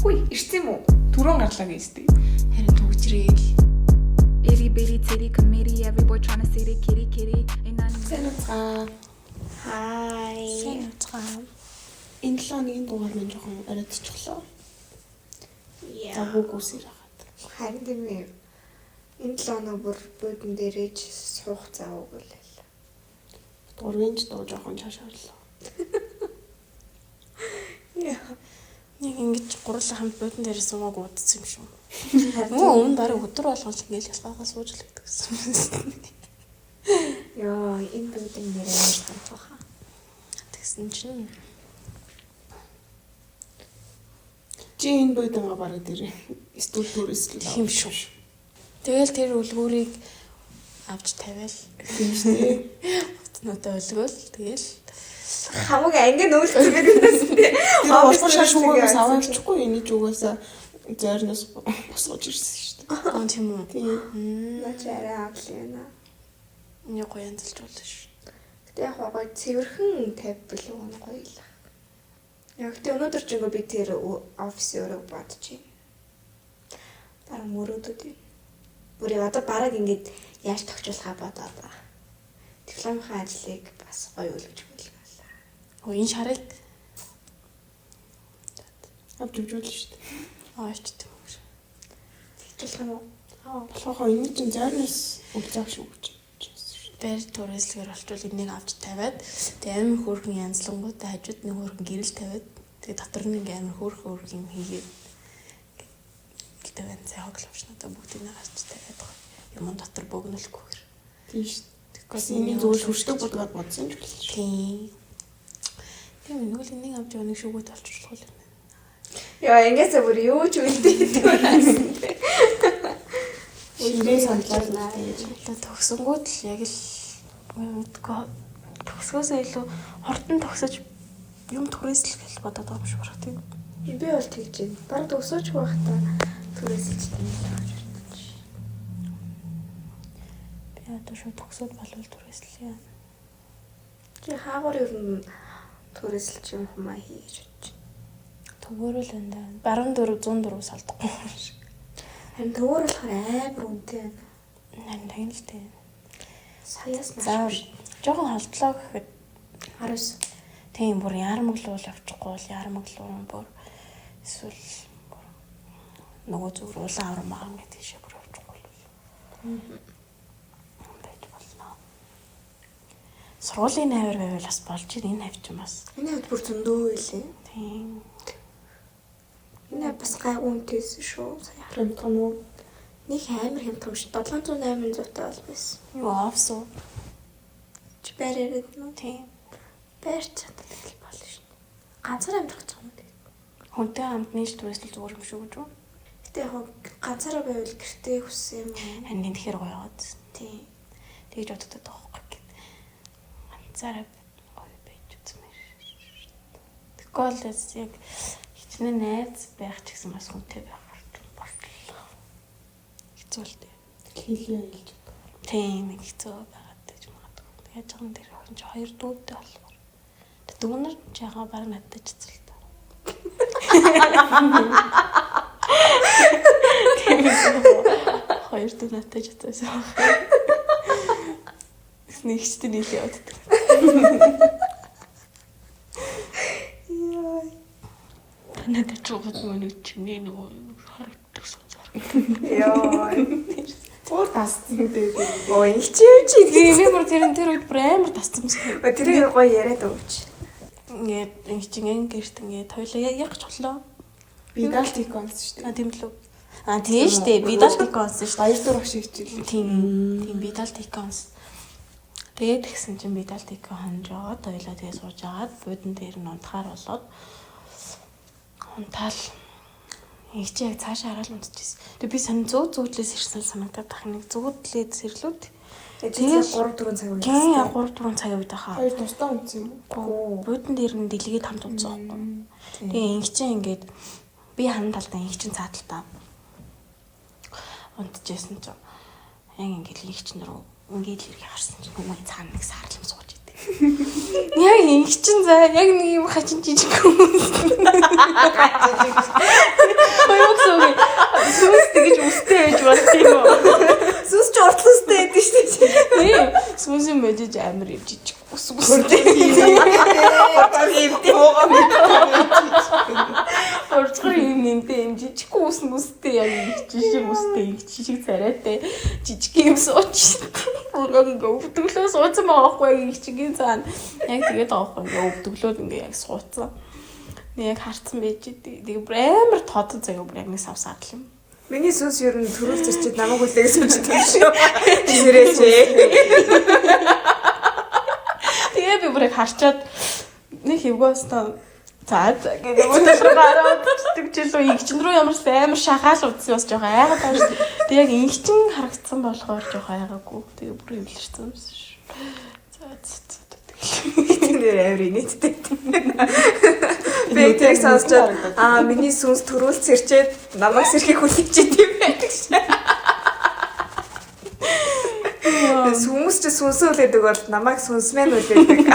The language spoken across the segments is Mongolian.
Хүй, ирсэн юм уу? Түрүүн гарлаа гэж дээ. Харин түгжрээл. Itty bitty titty committee, every boy tryna see the kitty kitty. Ain't nothing. Сайн уцгаа. Хай. Сайн уцгаа. Энэ 7 хоногийн дугаар маань жоохон оройтчихлоо. Яа. Завгүй гүсээр хагаад. Харин тийм ээ. Энэ 7 хоног бүр буудан дээрээ ч суух завгүй л байлаа. Гурвын ч дуу жоохон чашаарлаа. Яа. Нэг ингэж гурлаа хамт буудан дээр суугааг удсан юм шүү. Нөгөө өмнө бараг өдөр болгон л ингээл ялгаагаа сууж л байдаг гэсэн. Яа, энэ буудан нэрээ амар санах баха. Тэгсэн чинь Чи энэ буудангаа бараг дээр стул түрээсэл тийм шүү. Тэгэл тэр үлгүүрийг авч тавиал Тийм шүү дээ. хувцнуудаа өлгөөл тэгэл Хамаг анги нүүлсэн байдаг гэсэн тий. Тэр улбар шар шүүгээс аваа явчихгүй эний ч угаасаа зойрноос босгож ирсэн шүү дээ. аа тийм үү. Тийм. Наа чи арай авлаа юм аа. Энийг гоё янзалж болно шүү. Гэтэ яг гоё цэвэрхэн тавьбал уг нь гоё л. Яг гэтэ өнөөдөр ч ингээ би тэр офисын өрөөг бодчих. Дараа мөрөөдөд юм. Бүр яг одоо бараг ингээд яаж тохижуулахаа бодоод байгаа. Дипломынхаа ажлыг бас гоё үлгэж байлгаа. Өө энэ шарыг Авч өгч шүү дээ. аач тийм үү. Тэгжүүлэх юм уу? Болохоо энэ чинь зойрноос үлзаах шүү гэж хэлсэн шүү Байр түрээслэгээр болчвол энийг авч тавиад тэг амар хөөрхөн янзлангуудаа хажууд нь хөөрхөн гэрэл тавиад тэг дотор нь ингээм амар хөөрхөн хөөрхөн юм хийгээд гэлтэй байна. Цай хогловчнуудаа бүгдийг нь авч тавиад байгаа. Юм дотор богинолгүйгээр. дээ. Тийм шүү. Тэгэхгүй Бас энийг зүгээр шүршдэг будгаар бодсон ч болно шүү. Тийм. Тийм нэг л энийг авч яваа нэг шүүгүүд олчихлоо юм байна. Яа, ингэсээ бүр юу ч үлдээдэг байсан. Ширээ саналаа л дээ. Одоо төгсөнгүүд л яг л мэдгүй төгсгөөсөө илүү хурдан төгсөж юм түрээслэх гэж бодоод байгаа юм шиг байна тийм. Би бол тэгж байна. Бараг төгсөөч байхдаа түрээсэлж тань. Би одоо шууд төгсөөд болвол түрээслэе. Чи хаагур ер нь түрээсэлж юм хумаа хий гэж бодож байна. Төгөөрөл байна да. Баруун 4 104 салдахгүй юм шиг. Харин төгөөр болохоор амар үнэтэй байна. Харин тэгэн л дээ. Саяас За маш. жоохон холдлоо гэхэд 19. тийм бүр яармаглуул явчихгүй бол яармаглуун бүр эсвэл бүр нөгөө зүгээр улаан аврам байгаа гэдэг тийшээ бүр явчихгүй бол байж болно. Сургуулийн найвар байвал бас болж ийн энэ хавь чинь бас. Энэ хавьд бүр зөндөө байлээ. Тийм. Энэ хавь бас гайгүй үнэтэйсэн шүү. Сая. Хямдхан уу? Нэг амар хямдхан шүү. 700 800 таа бол байсан. Юу офс уу? Чи байр яриад нь үү? Тийм. Байр ч чаддаг л болно шүү. Ганцаар амьдрах гэж байгаа юм дээ. Хүнтэй хамт нийлж түрээслэл зүгээр юм шүү гэж үү? Гэтэ яг ганцаараа байвал гэртээ хүссэн юм уу? Харин энэ тэгэхээр гоё яваад. Тийм. Тэгж бодогдод байгаа байхгүй гэд. Ганцаараа гоё байж үзмээр. Тэгэхгүй бол яг хичнээн найз байх ч гэсэн бас хүнтэй байх болтлоо. Хэцүү л дээ. Хилээ хэлж. Тийм нэг хэцүү байгаад байж магадгүй. Яаж байгаа юм тэр охин чи хоёр дүүтэй болохоор. Тэг дүүнер чи яхаа баг надтай ч эцэл та. Хоёр дүү надтай ч эцэлсэн. Нэг чтэй нийл яваад. Яа. Надад ч угд мөн чиний нөгөө харагддаг сонсоор. Яа. Өөр тассан дээ. Ой, хичээвч. Би бүр тэр тэр үед бүр амар тассан юм шиг. Тэрийг гоё яриад өгч. Ингээд ингэ чинь гэрт ингээд хоёлаа яг ч боллоо. Би даалт иконс шүү А дээ. тийм л үү. А тийм шүү дээ. Би дал иконс шүү дээ. Баяр дүр багш хичээл. Тийм. Тийм би дал иконс. Тэгээд тэгсэн чинь би дал икон хонжоод хоёлаа тэгээ сууж агаад буудан дээр нь унтахаар болоод унтаал Их чи яг цаашаа хараад унтчихсэн. Тэгээ би сонь зүү зүүдлээс ирсэн санагдаад тах нэг зүүдлээд сэрлүүд. Тэгээд 3 4 цаг үе. Тийм яг 3 4 цаг үед хаа. Хоёр тусдаа унтсан юм уу? Буудан дээр нь дэлгээд хамт унтсан байхгүй. Тэгээ ингэ чинь ингээд би ханан талдаа ингэ чинь цаа талдаа унтжсэн чинь яг ингээд л их чинь рүү ингээд л эргээ харсан чинь нөгөө цаана нэг саарлам сууж идэв. Яг ингэ чинь за яг нэг юм хачин жижиг хүмүүс. амар юм жижиг ус үстэй. Уржгар юм нэмтэй юм жижиг ус мүстэй яг ингэ жижиг үстэй ингэ жижиг царайтай жижиг юм сууч. Бүр ингээ өвдөглөө суудсан байгаа байхгүй яг ингэ чигийн цаана. Яг тэгээд байгаа байхгүй ингээ өвдөглөөд ингээ яг суудсан. Нэг яг харцсан байж тэгээ бүр амар тодон заяа бүр яг нэг сав саадал юм. Миний сүнс ер нь төрүүл зөрчид намайг хүлээг сууж байгаа юм шүү. Нэрээч. Тэгээ би бүр яг харчаад нэг хэвгөө өстө за за гэдэг өндөр гараад тэгжэлөө ингэчин рүү ямар ч амар шахаал утсан бас жоохон айгаад байгаа шүү. Тэгээ яг ингэчин харагдсан болохоор жоохон айгаагүй. Тэгээ бүр эвлэрсэн юмсан шүү. За за за Тэр нэр амар инээдтэй. Би тэрийг сонсчод аа миний сүнс төрүүл сэрчээд намайг сэрхийг хүлээж идэв юм байдаг шээ. Хүмүүс чи сүнсээ үлээдэг бол намайг сүнс мэн үлээдэг.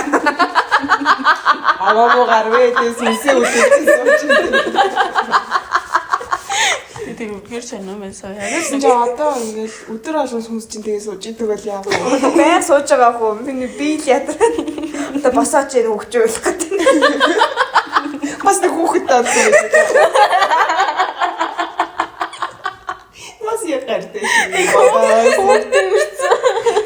Аваагүй гарвэ тэгээ сүнсээ үлээж сууж. Тэгээ үнэхээр сонирм байсан. Яг Тэгсэн л чи одоо ингээл өдөр болгон сүнс чинь тэгээ сууж идэг бол яах вэ? Баян сууж байгаа хөө миний бие л ядраа. Одоо босооч энэ хөгж уйлах гэдэг. Бас нэг хүүхэд болсон гэж. Бас яг гартай шүү. хүүхдээ үрсэн.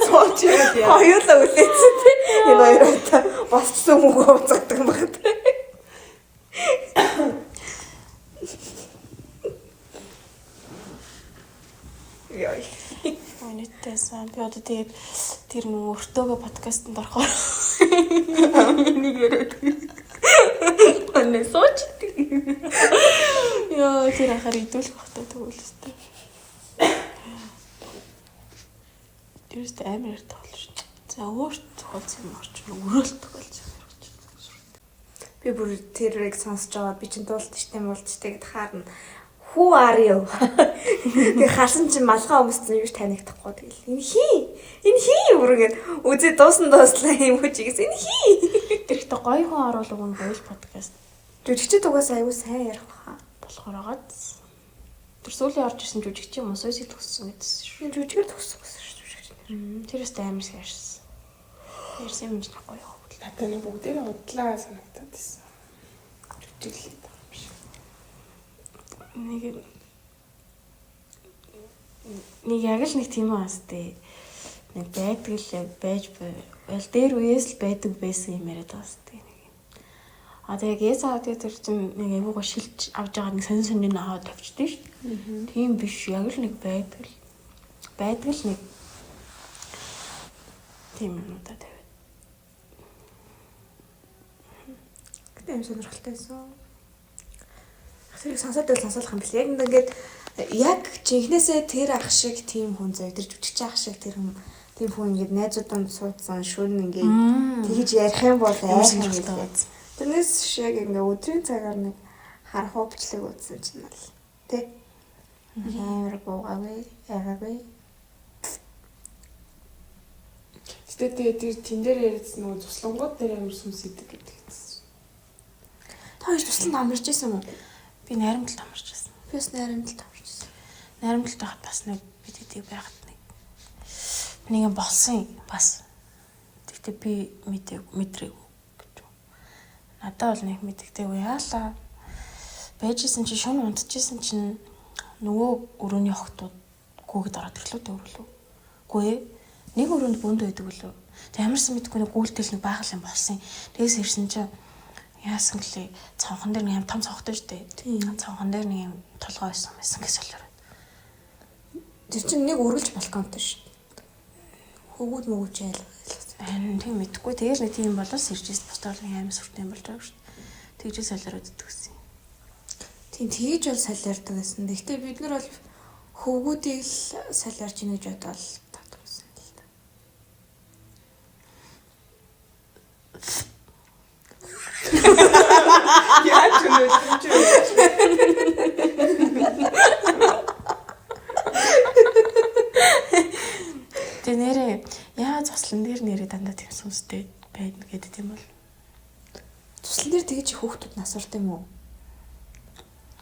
Сууж идэг яа. Хоёулаа үлээсэн тий. Энэ хоёр одоо босчсон мөнгө уцаадаг юм байна. Яй. Өнөтэйсэн. Би одоо тэгээд тэр нэг өртөөгөө подкастэнд орохоор нэг яриад. Өнөө сууч. Йоо тэр ахаар идүүлэх бахтай тэгвэл өстэй. Тэрээс амар ярьдаг болно шүү дээ. За өөр тохиолдсон юм орч өрөөл тохиолдсон юм орч. Би бүр тэрийг сонсож байгаа. Би чинь дуулт штэ муулт штэ гэд хаарна. Who are you? Тэг харсан чинь малгай өмссөн юу ч танихдахгүй тэгэл. Энэ хий. Энэ хий бүр ингэ үзээ дуусан дууслаа юм уу чигээс энэ хий. Тэр ихтэй гоё хүн оруулах нь гоё л подкаст Жүжигчд угаасаа аюу сайн ярих баха. болохоор агаад тэр сүүлийн орж ирсэн жүжигч юм уу сүйсийг төгссөн гэдсэн шүү. Жүжигээр төгссөн гэсэн шүү жүжигч. Тэр өстэй амар сайн ярьсан. Ярьсан юм чинь гоё юу. Надад нэг бүгдээрээ удлаа санагдаад байсан. Жүжиглээд байгаа юм шиг. Нэг нэг яг л нэг тийм аас тээ. Нэг байдаг л яг байж байл дээр үеэс л байдаг байсан юм яриад байгаа сте. Нэг юм. А тэг яг эс аа тэр чинь нэг айгуугаа шилж авч байгаа нэг сонин сонин аваад тавьчихдээ шүү. Тийм биш яг л нэг байдаг л байдаг л нэг тийм юмудаа тавиад. Гэтэ юм сонирхолтой байсан. Тэрийг сонсоод байвал сонсоолох юм бэл. Яг ингээд яг жинхнээсээ тэр ах шиг тийм хүн зав. Тэр жүжигч ах шиг тэр хүн тийм хүн ингээд найзууд донд суудсан шүн ингээд тэгж ярих юм бол Амар айх юм сонирхолтой билээ. байц. Тэрнээс шиг ингээд өдрийн цагаар нэг харах бичлэг үзсэн чинь л тий. Амар гоогүй, яагаагүй. Гэтэ тэгээ тэр тэн дээр яриадсан нөгөө туслангууд дээр амар сүнс идэг гэдэг хэлсэн. Та хоёр туслан амарч исэн юм уу? Би найрамдалд амарч байсан. Би бас найрамдалд амарч исэн. Найрамдалд байхад бас нэг бид хэдийг байхад нэг нэг юм болсон бас. Тэгтээ би мэдээг мэдрээгүй гэж. Надад бол нэг мэддэггүй яалаа. Байжсэн чинь шөнө унтчихсэн чинь нөгөө өрөөний охтууд гүгэд ороод ирлээ дээ өрлөө. Үгүй ээ. Нэг өрөөнд бүнд байдаг үлээ. Тэг ямарсан мэдгүй нэг гүйлтэл нэг байгаль юм болсон. Тэгээс ирсэн чинь яасан гэлээ цонхон дээр нэг юм том цонхтой шүү дээ. Цонхон дээр нэг юм толгой байсан байсан гэж солиороо. Тэр чинь нэг үргэлж балконтой шүү. Хөвгүүд мөгөөч айл. Харин тийм мэдгүй. Тэгэл нэг тийм болоод сэржээс бусдаар нэг амар сүртэй юм болж байгаа шүү дээ. Тэгж л солиороод иддэг гэсэн. Тийм тэгэж бол солиордог байсан. Гэхдээ бид нар бол хөвгүүдийг л солиорч ийн гэж бодоол татдаг байсан л та. Яаж өнөөдөр чи Тэгээ нэрээ яа цуслан дээр нэрээ дандаа тийм сүнстэй байна гэдэг юм бол Туслан дээр тэгэж их хүүхдүүд нас орд юм уу?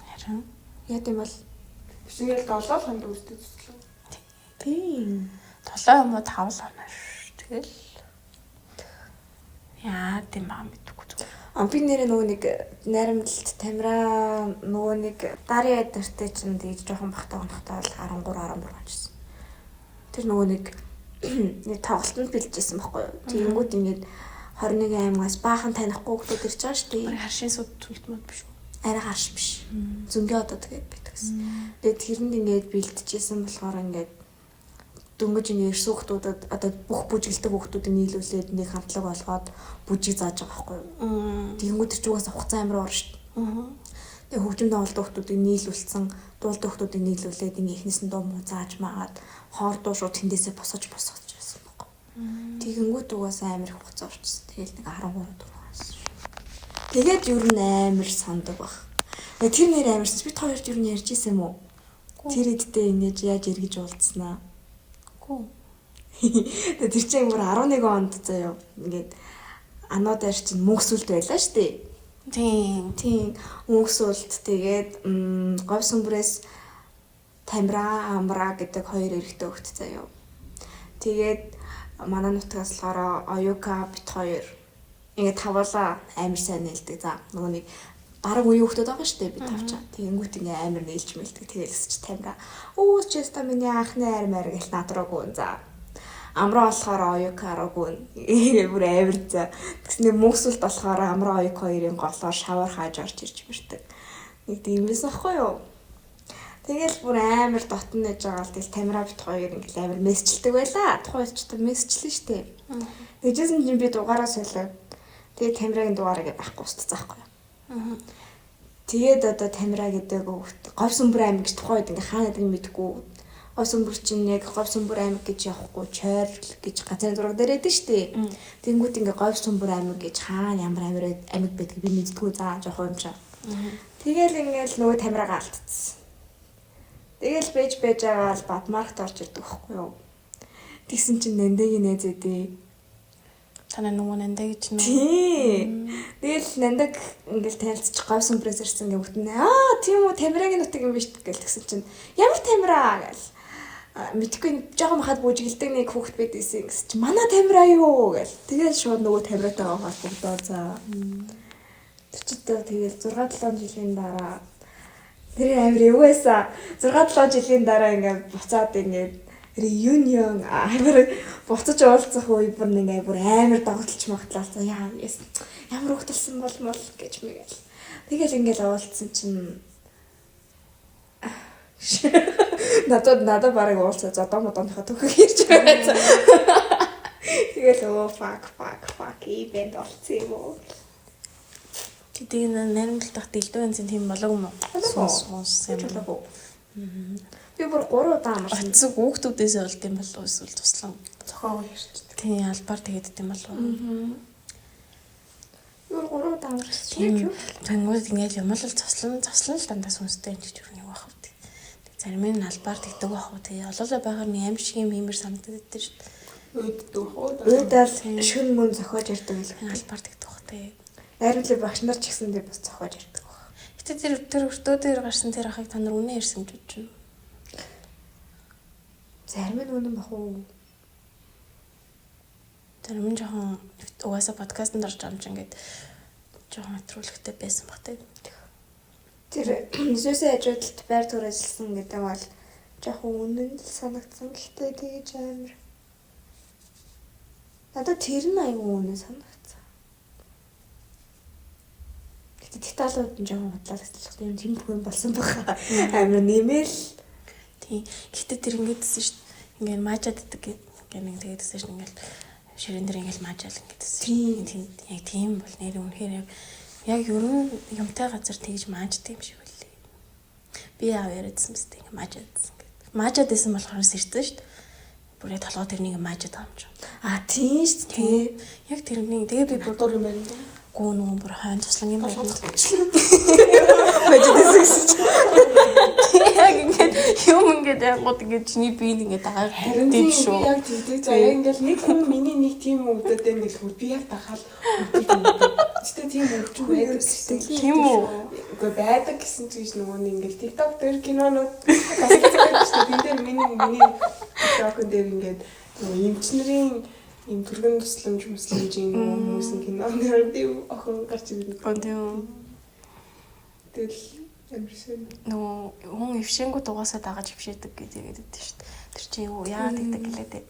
харин Яа гэм бол Шингээл долоо ханд үүсдэг туслан. тийм. 7 юм уу 5 л оноо ш. Тэгэл Яа тийм баа мэдгүй зүгээр. А би нэрээ нөгөө нэг найрамдалт Тамира нөгөө нэг Дарья эдэртэй чинь тэгж жоохон бахтай гонхтой бол 13 14 онжсэн. Тэр нөгөө нэг нэг тоглолтод бэлджсэн байхгүй юу. Тэгэнгүүт ингээд 21 аймагаас баахан танихгүй хүмүүс ирж байгаа шүү дээ. Бараг харшийн суд түлтмөд биш үү? Арай харш биш. Зөнгийн одоо тэгээд байдаг гэсэн. Тэгээд тэрэнд ингээд бэлтжижсэн болохоор ингээд дөнгөж ингээд ирсэн хүмүүсд одоо бүх бүжиглдэг хүмүүсийг нийлүүлээд нэг хамтлаг болгоод бүжиг зааж байгаа байхгүй юу. Тэгэнгүүт тэр чугаас хугацаа амар орно шүү дээ. Тэгээ хөгжим тоглолт хүмүүсийг нийлүүлсэн, дуулдаг хүмүүсийг нийлүүлээд ингээд эхнээс нь дуу муу зааж магаад хоор дуу шууд тэндээсээ босгож босгож байсан байхгүй. Тэгэнгүүт угаасаа амар их хугацаа орчихсон. Тэгэл нэг 13 4 хонсон шүү. Тэгээд ер нь амар сандаг баг. Тэгээ тэр нэр амарсан. Бид хоёрт ер нь ярьж исэн юм уу? Тэр эдтэй ингэж яаж эргэж уулзснаа. Гүү. Тэгээ тэр чинь бүр 11 онд заяа ингээд ануу дээр чинь мөнх сүлд байлаа шүү дээ. Тийм. Тийм мөнх сүлд тэгээд говь сүмбрээс Тамира, Амра гэдэг хоёр эрэгтэй хөлт заяа. Тэгээд манай нутгаас болохоор Оюка бит хоёр ингээд тавуулаа амар сайн нээлдэг. За нөгөө нэг бараг үеийн хүмүүс байгаа шүү дээ би тавчаа. Тэгэнгүүт ингээ амар нээлж мэлдэг. Тэгэл өсч Тамира. Өө чи өстө миний анхны армаар гэл над руу гүн за. Амраа болохоор Оюка руу гүн. Бүр амар за. Тэгснэ мөнхсөлт болохоор Амраа Оюка хоёрын голоор шавар хааж орж ирж мэрдэг. Нэг тиймээс ахгүй юу? Тэгэл бүр амар дотн нэж байгаа л тэгэл Тамира бит хоёр ингээл амар месжилдэг байлаа. Тухайн үед ч та месжлэн штэ. Тэгжсэн чинь би дугаараа солиод тэгээ Тамирагийн дугаараа байхгүй устцсан байхгүй юу. Тэгээд одоо Тамира гэдэг хүүхд Говь сүмбэр аймаг гэж тухайн үед ингээ хаана гэдгийг мэдэхгүй. Говь сүмбэр чинь яг Говь сүмбэр аймаг гэж явахгүй Чойр гэж газрын зураг дээр байдаг штэ. Тэнгүүт ингээ Говь сүмбэр аймаг гэж хаана ямар аймаг байдгийг би мэддэггүй заа жоохон юм чаа. Тэгэл ингээл нөгөө Тамирагаа алдчихсан. Тэгэл бэж бэж байгаа л Бадмаркт орж ирдэг байхгүй юу. Тэгсэн чинь Нандагийн найз эдээ. Танай нөгөө Нанда гэж нүү. Тийм. Тэгэл Нандаг ингээл танилцчих говь сүмбрээс ирсэн гэх бүтэн. Аа тийм үү Тамирагийн нутаг юм биш гэл тэгсэн чинь ямар Тамира гэл. Мэдхгүй жоохон махад бүжиглдэг нэг хүүхэд байдсэн гэсэн чинь манай Тамира юу гэл. Тэгэл шууд нөгөө Тамиратайгаа холбогдоо за. Тэр чинь тэгэл 6 7 жилийн дараа тэр амар юу байсан. 6 7 жилийн дараа ингээд буцаад ингээд реюнион амар буцаж уулзах үе бүр нэг бүр амар догтлж магтлаа. За яа ямар хөвгөлсөн бол мол гэж мэгэл. Тэгэл ингээд уулзсан чинь надад бараг уулзаа зодоо модооныхоо төхөг ирж байгаа. Тэгэл өө fuck fuck fuck ивент олцсон юм уу? Гэдэг энэ найрамдалтах дэлдүү янзын тийм болоог юм уу? Сүнс юм. Би бүр 3 удаа амарсан. Оцог хүүхдүүдээсээ болд юм болов уу эсвэл туслан зохиогоо ярьчихдаг. Тийм албаар тэгээд юм болов уу? Би бүр 3 удаа амарсан. Тэнгүүд ингээл юм л туслан туслан л дандаа сүнстэй юм чи юу нэг байх вэ? Зарим нь албаар тэгдэг байх уу? Тэгээ олоолаа байгаар нэг аим шиг юм хиймэр санагдаад байдаг шүү дээ. Үйддэг байх уу? Уйдаал шүн мөн зохиож ярьдаг л. Албаар тэгдэг байх тий. Найрамдлын багш нар ч гэсэндээ бас зохиож ярьдаг баг. Гэтэ тэр тэр өртөө дээр гарсан тэр ахыг та нар үнэн ярьсан гэж бодож байна. Зарим нь үнэн бах уу? Зарим нь жоохон угаасаа подкастт орж байгаа юм чинь ингээд жоохон хэтрүүлэгтэй байсан баг тий. Тэр Зүйсийн ажуудалд байр түрээсэлсэн гэдэг бол жоохон үнэн л санагдсан. Гэхдээ тэгэж амар. Надад тэр нь айгүй үнэн санагдсан. Гэтэ деталууд нь жоохон худлаа гэтэл юм тийм бүх юм болсон баха. Амар нэмэл. Тийм. Гэтэ тэр ингэдсэн шүү дээ. Ингээд маажаад идэг гэдэг. Ингээд нэг тэгэдсэн шүү дээ. Ингээд ширээн дээр ингээд маажаал ингэдсэн. Тийм. Яг тийм бол нэр үнэхээр яг ер нь юмтай газар тэгж мааждаг юм шиг үлээ. Би яав яриадсан мэт ингээд маажаадсан гэдэг. Маажаад исэн болохоор сэрсэн шүү дээ. Бүр яг толгой тэрнийг маажаад байгаа юм чинь. А тийм шүү дээ. Яг тэрний тэгээ би бүр дур юм байна даа. Гүү нөгөө бүр хойно туслан юм байна. Маажаад исэн гэсэн чинь. Яг ингээд юм ингээд янгууд ингээд чиний биеийг ингээд дагаад Харин тийм шүү. Би яг тэгдэг. За яг ингээд нэг хүн миний нэг тийм өвдөд байна гэхүүр би яг дахаал өвдөд юм. Гэтэ тийм өвчүү байдаг гэсэн. Тийм үү? Үгүй байдаг гэсэн чинь нөгөө нэг ингээд TikTok дээр кинонууд тасалдаг шүү дээ. Тэн дээр миний TikTok-н дээр ингээд нөгөө эмчнэрийн Ийм түргэн тусламж мөслөмжийн нөгөө хүмүүсийн кино нэр тийм охин гарч ирдэг. Оо тийм. Тэгэл амар сонь. Нөгөө хүн эвшэнгүүд угаасаа дагаж эвшээдэг гэдэг гэдэг шүү дээ. Тэр чинь юу яагаад тэгдэг гэлээ дээ.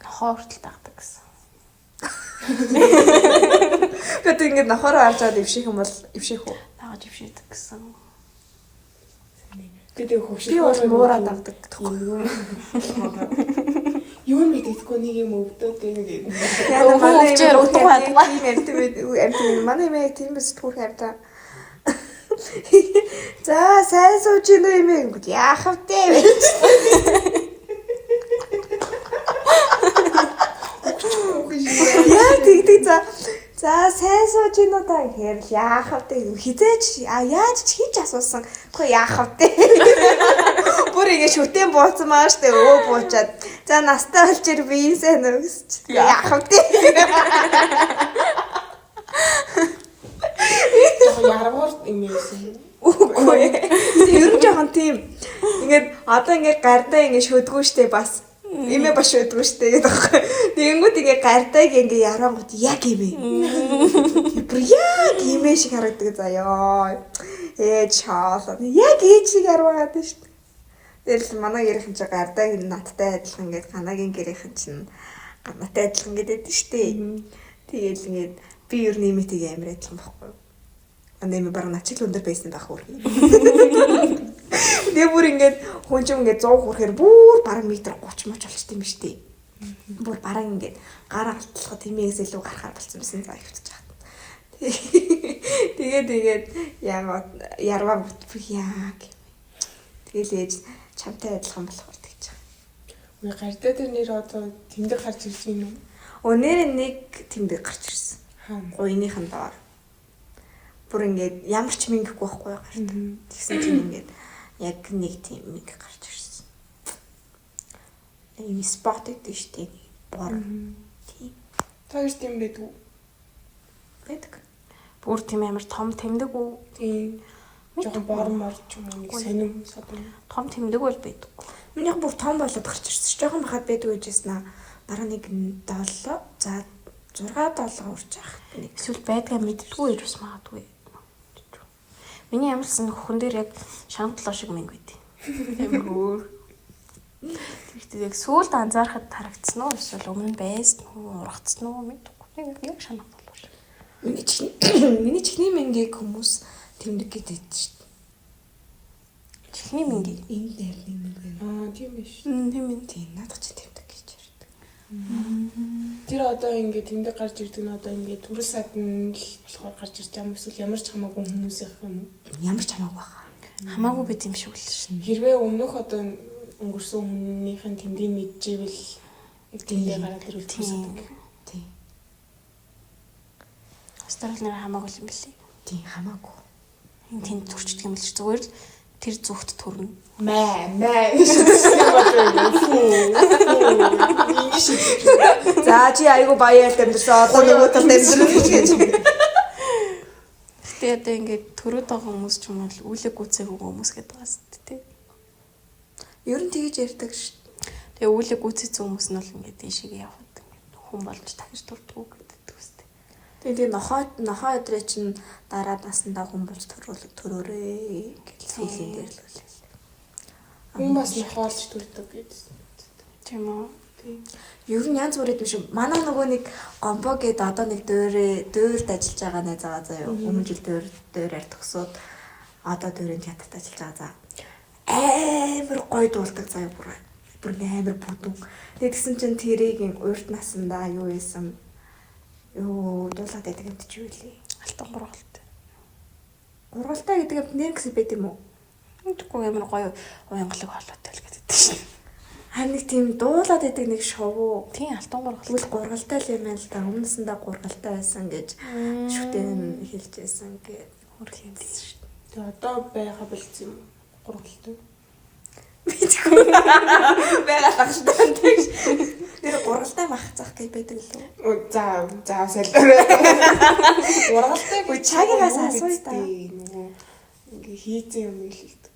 Нохоо хүртэл дагдаг гэсэн. Тэгээд ингээд нохороо харж аваад эвших юм бол эвших үү? Дагаж эвшээдэг гэсэн. Тэгээд хөвшил. Би бол муураа дагдаг. Юм. Юу мэдээдгүй нэг юм өвдөд ингээд. Яа манай өвчээр эмээ утга байдгаа. Тийм амт байд амт манай эмээ яг тийм сэтгүүр хамтаа. За сайн сууж ийн үү эмээ гингүүд яах вэ гэж. Яа тэгдэг за. За сайн сууж ийн үү та гэхээр л яах вэ хизээч а яаж ч хийж асуусан. Үгүй яах вэ? Бүр ингэ шүтэн бууцсан маа штэ өвөө буучаад. За настай болж ир биеийн сайн уу гэсэн чи яах вэ? Жохоо яргуур юм юусэн. Үгүй. Тэг ер нь жоохон тийм. Ингээд одоо ингээд гардаа ингээд шөдгөө штэ бас. Имээ бас шөдгөө штэ гэдэг аахгүй. Тэгэнгүүт ингээд гардааг ингээд ярангууд яг имээ. Бүр яг имээ шиг харагдаг заяа. Ээ чаалаа. Яг ээж шиг ярваад штэ. Тэгэл манай гэрийнхэн чинь гардааг надтай адилхан ингээд ганагийн гэрийнхэн чинь ганатай адилхан гэдэг штэ. Тэгэл ингээд би ер нь имээтэйг амар адилхан байхгүй юу? Манай эмээ бараг над чиг л өндөр байсан байх үр. Тэгээ бүр ингээд хүн чинь ингээд 100 хүрэхээр бүр бараг метр 30 моч болчт юм шүү дээ. Бүр бараг ингээд гар алтлахад тэмээгээс илүү гарахаар болсон байсан за хөвтөж хат. Тэгээ тэгээд яагаад ярваа бүр яа гэх. Тэгэл ээж чамтай адилхан болохоор тэгж байгаа. Үгүй гардаа дээр нэр одоо тэмдэг гарч ирж байна уу? Өнөр нэг тэмдэг гарч ирсэн. Хаана? Гуйныхан доор. Бүр ингээд ямар ч мингэхгүй байхгүй гарт. Тэгсэн чинь ингээд яг нэг тийм минг гарч ирсэн. Ийм спот гэдэг шүү дээ. Бор. Тийм Та хоёр тийм байдаг уу? байдаг. Бүр тийм амар том тэмдэг үү? Тийм. Жохон бор мор ч юм уу нэг сонин содон. Том тэмдэг бол байдаг. Минийх бүр том болоод гарч ирсэн. Жохон бахад байдаг гэжсэн аа. Бараг нэг 7 за 6 7 урж ах. Нэг Эсвэл байдгаа мэддэггүй гэж бас магадгүй. Миний ямарсан хөхөн дээр яг шантлоо шиг мэнг байд. Амар өөр. Тэгэхдээ яг сүүлд анзаархад харагдсан уу эсвэл өмнө нь байсан уу, ургацсан уу мэдгүй. Нэг яг шантлоо шиг. миний чихний миний чихний мэнгийг хүмүүс тэмдэг гэдэг шүү дээ. Чихний мэнгийг. Энэ дээр нэг мэнг байна. Аа тийм биш. Тийм ээ. Тийм наадах чи тэмдэг гэж ярьдаг. Тэр одоо ингээд тэмдэг гарч ирдэг нь одоо ингээд төрөл садан л болохоор гарч ирж байгаа юм эсвэл ямар ч хамаагүй хүмүүсийнх юм уу? Ямар ч хамаагүй баха. Хамаагүй байт юм шиг л шин. Хэрвээ өмнөх одоо өнгөрсөн хүнийх нь тэмдгийг мэдчихвэл яг тэмдэг гараад ирвэл төрөл садан гэх. Тийм. Австрали нэр хамаагүй юм билий. Тийм хамаагүй. Энэ тэнд төрчдөг юм л чи зүгээр л тэр зүгт төрнө. Мэ мэ. Ингэж шийдэж. За чи айгу баяалт амьдэрсэн одоо нөгөө талд амьдэрнэ гэж. Гэтэ одоо ингээд төрөөд байгаа хүмүүс ч юм бол үлэг гүцээгүй хүмүүс гэдэг байгаа шүү дээ. Ер нь тэгж ярьдаг шүү. Тэгээ үлэг гүцээсэн хүмүүс нь бол ингээд ийшээ яваад ингээд хүн болж дахиж төрдгүү гэдэг үстэй. Тэгээ тэгээ нохоо нохоо өдрөө чинь дараа насандаа хүн болж төрөөл төрөөрэй гэж сүүлийн дээр л үлээ. Хүн бас нохоолж төрдөг гэсэн. Тийм үү? Тийм. Ер нь янз бүрийн юм шиг. Манай нөгөө нэг гомбо гээд одоо нэг дөөрээ дөөрт ажиллаж байгаа найз байгаа заяа. Өмнө жил дөөр дөөрээр төгсөөд одоо дөөрийн театрт ажиллаж байгаа заа. Амар гоё дуулдаг заяа бүр. Бүр амар бүдүүн. Тэгээд тэгсэн чинь тэрийг урд насандаа юу хийсэн юу дуулаад байдаг юм чи юу лээ. Алтан гургалтай. Гургалтай гэдэг юм нэр гэсэн байт юм уу? Мэдгүй амар гоё уянгалаг хоолойтой л гэдэг шин. Харин нэг тийм дуулаад байдаг нэг шоу. Тийм алтан гургалтай. Тэгвэл гургалтай л юм байна л да. Өмнөсөндөө гургалтай байсан гэж шүтэн хэлж байсан гээд Хөрх юм тийм шин. Тэгээ одоо байгаа болцсон юм уу? Гургалтай. Мэдгүй. Байгаа л ах шүү дээ. Нэр гургалтай мах зах гэж байдаг лөө. Оо, За за солиорой. Гургалтай Үгүй, чагигаас асууя та. Нөгөө ингээ хийцэн юм хэлдэг.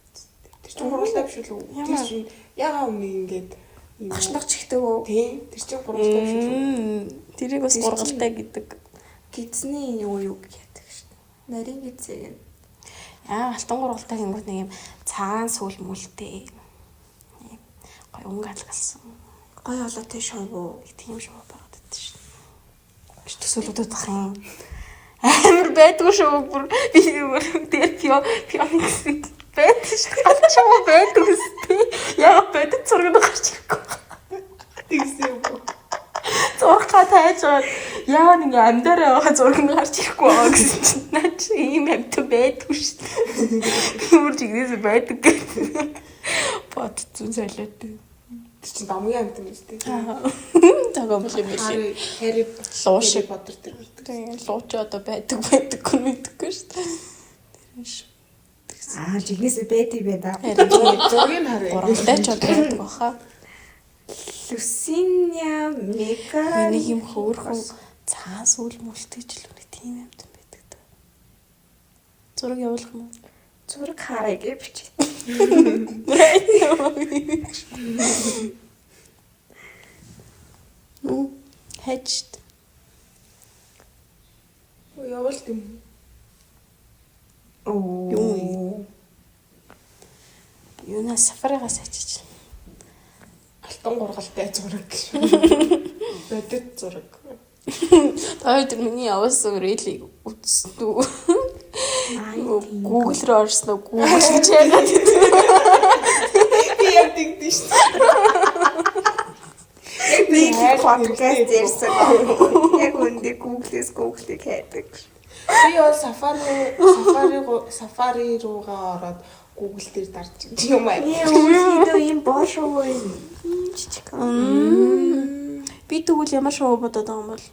Тэр чинь гургалтай биш үү? Тэр Ямар? чинь ягаа өмнө ингээд Гошлог чихдэг үү? Тийм. Тэр чинь гургалтай биш үү? Тэрийг бас гургалтай гэдэг. Гидсний юу юу гэдэг шин. Нарийн гидсийг нь. Яа, алтан гургалтай гингүүт нэг юм цагаан сүүл мүлтэй. Гой өнгө алгалсан. Гой олоотой шоу. Нэг тийм шоу байгаад байдаг шин. Гэж төсөөлөдөд ах юм. Амар байдгүй шоу бүр би бүр тэр пио пионикс байдаг шин. Галт шоу байдаг үстэй. Яа байдаг зураг нь гарч ирэхгүй. Тэгсэн юм уу? Зурхаа тайж байгаа. Яа нэг амьдараа байгаа зураг нь гарч ирэхгүй байгаа гэсэн чинь наа чи ийм амьтан байдгүй шин. Би бүр жигнэсээ байдаг гэх. Бод зүүн солиод. Тэр чинь домгийн амьтан биз дээ. Тагомл юм биш. Хари Хари Луу шиг. Поттер тэр байдаг. Тийм лууч одоо байдаг байдаггүй мэдгүй шүү дээ. Тэр шүү. Аа, жигнэсээ байдаг байх да. Харин Зургийг нь харъя. гурвалтай ч одоо байдаг баха. Люсиня Мега. Миний юм хөөрхөн цагаан сүүл мүлтэй ч л нэг тийм амьтан байдаг даа. Зураг явуулах юм уу? Зураг харъя гэж бичээ. Нү хайж. Явуулт юм. Оо. Юу? Юунаа сафаригаас ачиж. Алтан гургалтай зураг гэж. Бодит зураг. Та хоёр миний явуулсан рэлийг үзсэн үү? Аа, Google руу орсон уу? Google гэж яагаад гэдэг. Би яг тэгдэж шүү дээ. Би подкаст ярьсан. Яг үндэ Google-с Google-ийг хайдаг. Би бол Safari руугаа ороод Google дээр дарж юм аа. Яа, ийм боо шоу юм. Жижиг. Би тэгвэл ямар шоу бодоод байгаа юм бол?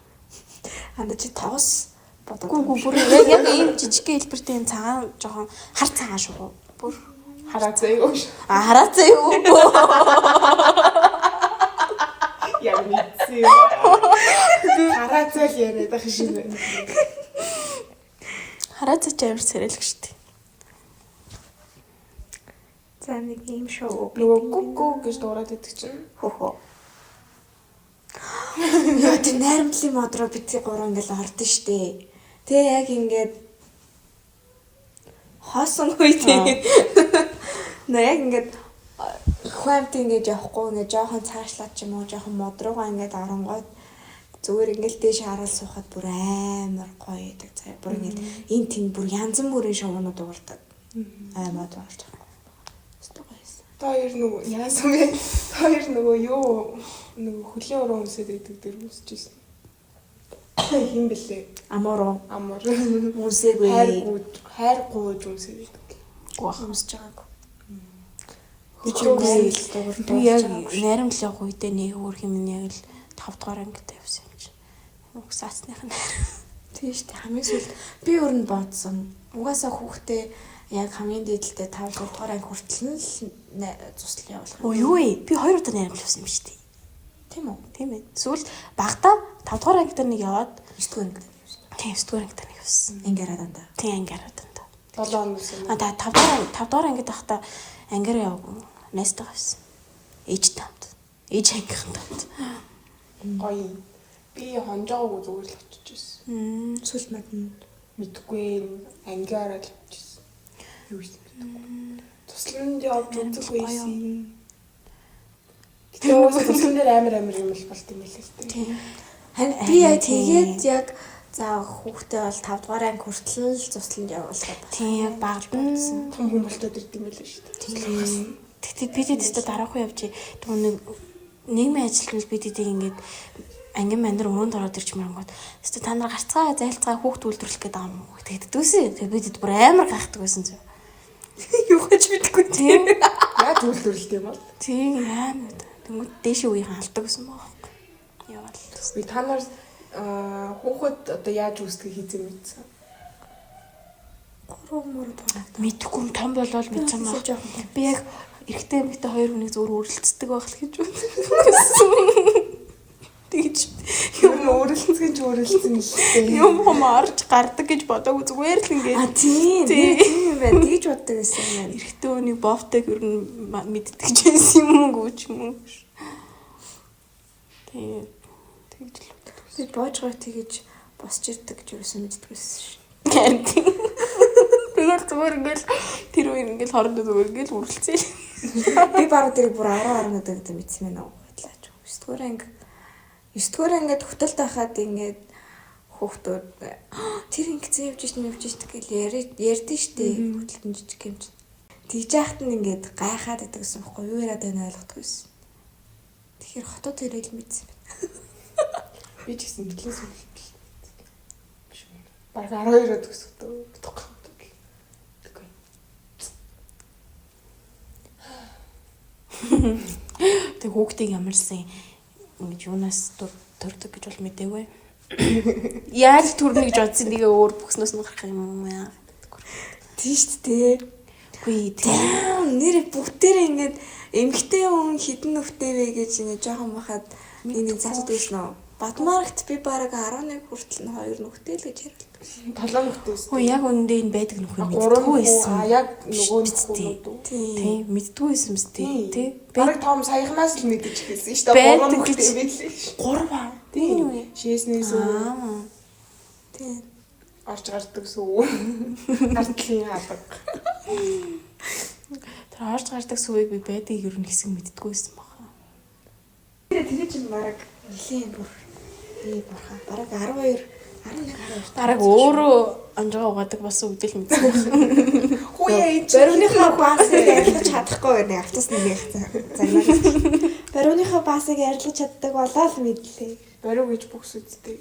Анда чи тоос бодоод. Гүү гүү бүр яг яг ийм жижигхэн хэлбэртэй юм цагаан жоохон хар цагаан шоу. Бүр Хараа заяа шүү. а хараацаа юу? Яг мэдсэн юм. Хараа заяа яриад байх шиг байна. Хараацаа чи амар сэрэлэг шүү дээ. За нэг ийм шоу. Нөгөө гүг гүг гэж дуурайд идэх чинь. Хөхөө. Яа, тэр найрамдлын мод руу бид гурав ингээл ордон штэ. Тэгээ яг ингээд хоосон үе тэгээд нөө яг ингээд хүмт ингээд явахгүй ингээд жоохон цаашлаад ч юм уу жоохон мод руугаа ингээд оронгууд зүгээр ингээд дээш хараад суухад бүр амар гоё байдаг заяа. Бүр ингээд энэ тэнд бүр янз бүрийн шоунууд уурдаг. Аймаад болж байгаа. Өстө гоё юмсан. Та хоёр нөгөө яасан бэ? Та хоёр нөгөө юу нөгөө хөлийн уран өмсөд идэг дээр үсчихсэн. Хин бэлээ? Амуур уу? Амуур. Үнсээгүй. Хайр гүйж, хайр гүйж өмсөд идэг. Гүү ах. Өмсөж байгаагүй. Би Би яг найрамдал явах үедээ нэг өөр юм нь яг л 5 дугаар ангид явсан юм чинь. Угсаацных нь. Тийм шүү дээ. Хамгийн сүүлд би өөр нь бодсон. Угаасаа хүүхдээ яг хамгийн дээдэлтэй 5 6 дугаар анги хүртэл нь л цуслал явуулах. Оо юу вэ? Би хоёр удаа найрамдал явсан юм шүү дээ. Тийм үү? Тийм ээ. Сүүл багада 5 дугаар ангид нэг яваад 9 дугаар ангид явсан. тийм 9 дугаар ангид нэг явсан. Ангиараа дандаа. Тийм ангиараа дандаа. 7 он үсэн. А та 5 дугаар 5 дугаар ангид байхдаа ангиараа яваагүй. Найзтайгаа явсан. Ээжтэй хамт. Ээж ангийнхантай хамт. Гоё. Би хонжоогоогүй зүгээр л очиж ирсэн. Сүүл мадна. Мэдгүй ангиараа л очиж ирсэн. Юу хийсэн мэдгүй. Тусланд явж үзэх байсан. Гэтэ уус туслан дээр амар амар юм л болт юм лээ л дээ. Тийм. Харин би яг тэгээд яг за хүүхдээ бол 5 дугаар анги хүртэл л цусланд явуулах байх. Тийм яг багад нь Том хүн болтоод ирд юм лээ шүү дээ. Туслахаас. Тэгтээ бид эдтэй дараахан явж тэгвэл нэг нийгмийн ажилтнууд бид эдийг ингээд ангийн мандар өрөөнд ороод ирч мөрөнгөд эсвэл та нар гарцгаа зайлцгаа хүүхд үйлдвэрлэх гээд байгаа юм уу тэгэд дүүсээ тэгээ бид эд бүр амар гайхдаг байсан зөө. Юу гэж мэдэхгүй Тийм. Яаж үйлдвэрлэлт юм бол? Тийм амар. Тэнгүүд дээшээ үеийн алдаг гэсэн байгаа байхгүй. Яваал. Би та нар хүүхэд одоо яаж үүсгэхийг хийзээ мэдсэн. Гурав мөр дураа. Мэдхгүй том болол мэдсэн баг. Би яг эрэгтэй эмэгтэй хоёр хүнийг зөвөр өрөлддөг байх л гэж бодсон. Тэгж Юм өөрөлдсөн ч өөрөлдсөн л дээ. юм хом орж гардаг гэж бодоогүй зүгээр л ингээд А тийм. Тийм. Тийм юм байна. Тэгж боддог байсан юм байна. эрэгтэй хүний бовтойг ер нь мэддэг ч байсан юм уу ч юм уу. Тийм. Тэгж л боддог. Би боожгоор тэгэж босч ирдэг гэж юусэн мэддэггүйсэн шин. Тэгэл зүгээр ингээл тэр үеэр ингээл хоорондоо зүгээр ингээл үргэлцээл. Би бараг тэрийг бүр 10 11 гэдэг мэдсэн мэн үү бодлаач. 9 дугаар анги 9 дугаар ангид хөтөлд байхад ингээд хүүхдүүд тэр ингэсэн явж шин явж шин гэж ярьдэн штэ хөтөлд нь жижиг юм чинь. Тэгж яхад нь ингээд гайхаад идэг гэсэн байхгүй юу яриад байна ойлгохгүй байсан. Тэгэхээр хотод ирэл мэдсэн байна. Би ч гэсэн төлөөс үлдэл. Биш үү. Бараг 12-оо төгсөхдөө утгагүй. Тэггүй. Тэг хүүхдийг ямарсан ингэж юунаас төрдөг гэж бол мдээгүй. Яаж төрнө гэж бодсон тэгээ өөр бүхснөөс нь гарах юм уу яа. Тийм шүү дээ. Үгүй тийм нэр бүгдээр ингээд эмгтэй хүн хідэн нүхтэй вэ гэж ингээд жоохон бахад энэ заасад байсан уу? Батмарагт би бараг 11 хүртэл нь 2 нүхтэй л гэж ярилдаг. 7 нүхтэй байсан. Хөө яг үнэндээ энэ байдаг нүх юм Гурван мэддэггүй байсан. А яг нөгөө Тий. нөхөр үү? Тийм мэддэггүй байсан мэт тий. Тий. Бараг том саяхнаас л мэдэж эхэлсэн шүү дээ. Байдаг Гурван нүхтэй гэж. байлээ шүү. Гурав аа. Тийм. Шээснээс үү Аа. Тийм. орж гардаг сүү. Артлын алга. Тэр орж гардаг сүвийг би байдгийг ер нь хэсэг мэддэггүй байсан баха. Тэр чинь бараг нэлийн бүр би бурхан бараг 12 11 12 Дараг өөрөө анжгаа угаадаг бас үгдэл мэдсэн байх. Хүүе энэ чинь Барууныхаа басыг арилгаж чадахгүй гэдэг автобус нэг загнаад. Барууныхаа басыг арилгаж чаддаг болоо л мэдлээ. бариу гэж бөгс үсттэй.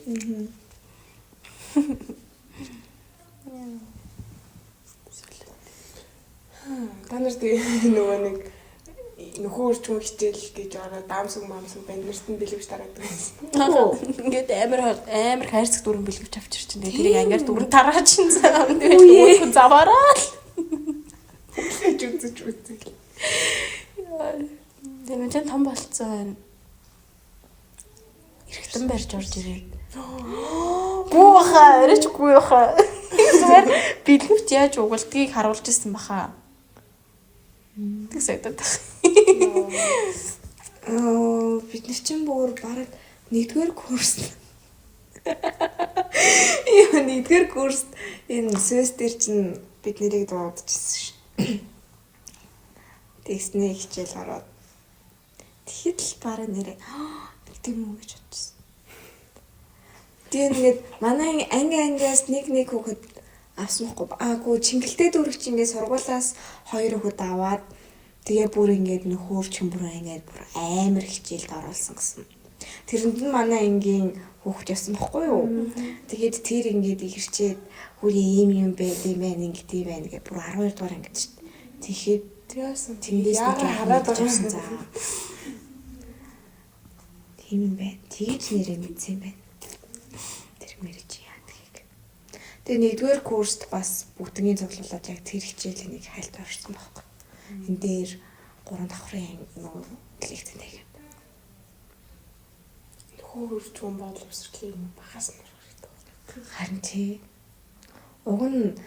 Та нар тэгээ нөгөө нэг нөхөө өрчмөн хичээл гэж ороод даамсаг маамсаг банднарт нь бэлэвч дараадаг байсан. Ингээд амар амар хайрцаг дүүрэн бэлгэвч авчир чинь тэгээ тэрийг ангиар дүүрэн тараачин. Тэгээд өөрөө заваараа л. Хүлээж үзэж үзэл. Тэгээ мэн чинь том болцсон байна. Эргэтэн барьж орж ирээд. Гүү баха, арайч гүү баха. Зүгээр бэлгэвч яаж угалдгийг харуулж ирсэн баха. Тэг сагдаад байх. Аа бид нар чинь бүр бараг нэгдүгээр курс. Яа нэгдүгээр курст энэ СЭС дээр чинь бид нэрийг дуудчихсан ш. Тэгсний хичээл ороод тэгэхэд л бараг нэрээ тийм үү гэж бодчихсон. Тэгээ ингээд манай анги ангиас нэг нэг хүүхэд авсан байхгүй. Аагүй Чингэлтэй дүүрэгч ингээд сургуулаас хоёр хүүхэд аваад тэгээ бүр ингээд нөхөр чин бүр ингээд бүр амар хичээлд оруулсан гэсэн. Тэрэнд нь манай ангийн хүүхэд явсан байхгүй юу? Тэгээд тэр ингээд ихэрчээд хүрээ ийм юм байд юм байна ингээд юм байна гэж бүр 12 дугаар ангид шүү дээ. Тэгэхэд Тэгээс тэндээс нэг яагаад хараад байгаа юм за. Тийм юм байна. Тэгэж нэрээ мэдсэн юм байна. Тэр мэрэж яадгийг. Тэгээ нэгдүгээр курст бас бүгдний цуглуулад яг тэр хичээлийн нэг хайлт орсон байхгүй. Энэ дээр гурван давхрын нөгөө лекцэн тэг. Нөхөө өрчмөн боловсрлын юм багаас нь орох хэрэгтэй. Харин тий. Уг нь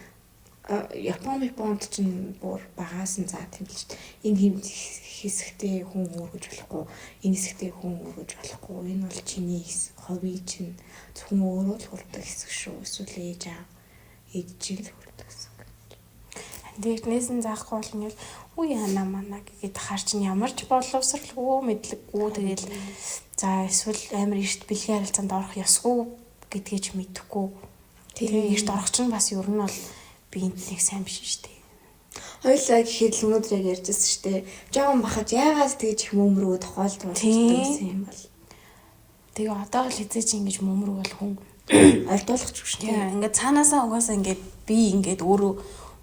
Япон Японд чинь бүр багаас нь заа тэмдэглэж энэ хэм хэсэгтээ хүн өргөж болохгүй, энэ хэсэгтээ хүн өргөж болохгүй. Энэ бол чиний хобби чинь зөвхөн өөрөө л хүрдэг хэсэг шүү. Эсвэл ээж аав ээж чинь л хүрдэг хэсэг. Тэгнээс нь заахгүй бол ингээл үе яана мана гэгээд хаар чинь ямар ч боловсралгүй мэдлэггүй тэгэл за эсвэл амар эрт бэлгийн харилцаанд орох ёсгүй гэдгийг ч мэдэхгүй. Тэгээ эрт орох чинь бас ер нь бол биеинд нэг сайн биш шүү дээ. Хоёлаа гэхэд л өнөөдөр яг ярьжсэн шүү дээ. Жохон бахаж яагаад тэгж их мөмрөө тохиолдвол гэсэн юм бол Тэгээ одоо л хизээч ингэж мөмрөө бол хүн ордуулах ч шүү дээ. Тийм ингээд цаанаасаа угаасаа ингээд би ингээд өөрөө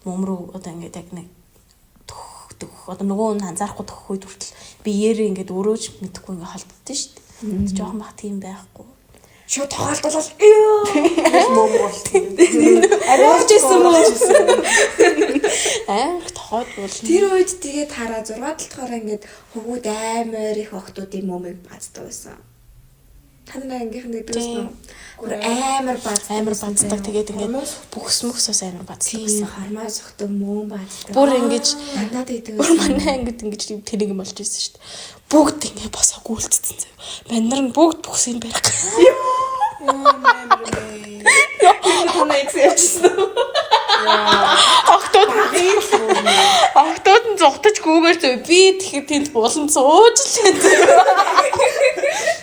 мөмрөө одоо ингээд яг нэг төх төх одоо нөгөө нь анзаарахгүй төхөх үед хүртэл би ярэ ингээд өөрөө ч мэдэхгүй ингээд холддоо шүү дээ. Жохон бах тийм байхгүй. Шууд тохиолдвол ёо Мөм болтсон. Арай орж исэн мөн. Амар их тохиолдвол Тэр үед тэгээд хараа 6 7 дугаар ингээд хөвгүүд амар их охтуудын мөмийг баацдаг байсан. Та нар ангийнхан гэдэг үү? Бүр амар бац. Амар бацдаг. Тэгээд ингээд бүхс мөхсөөс амар бацдаг Тийм гэсэн. хормой сухдаг, мөн бацдаг. Бүр ингэж надад идэг. Бүр манай ангид ингэж тийм тэрэг юм болж ирсэн шүү дээ. Бүгд ингэ босоо гүйлцсэн заяа. Баннер нь бүгд бүхсийг барих. Амар бэ. Танаа экс явчихсан уу? Октод октод нь зугтаж гүүгээр зөө. Би тэгэхэд тэнд булан сууж л энэ заяа.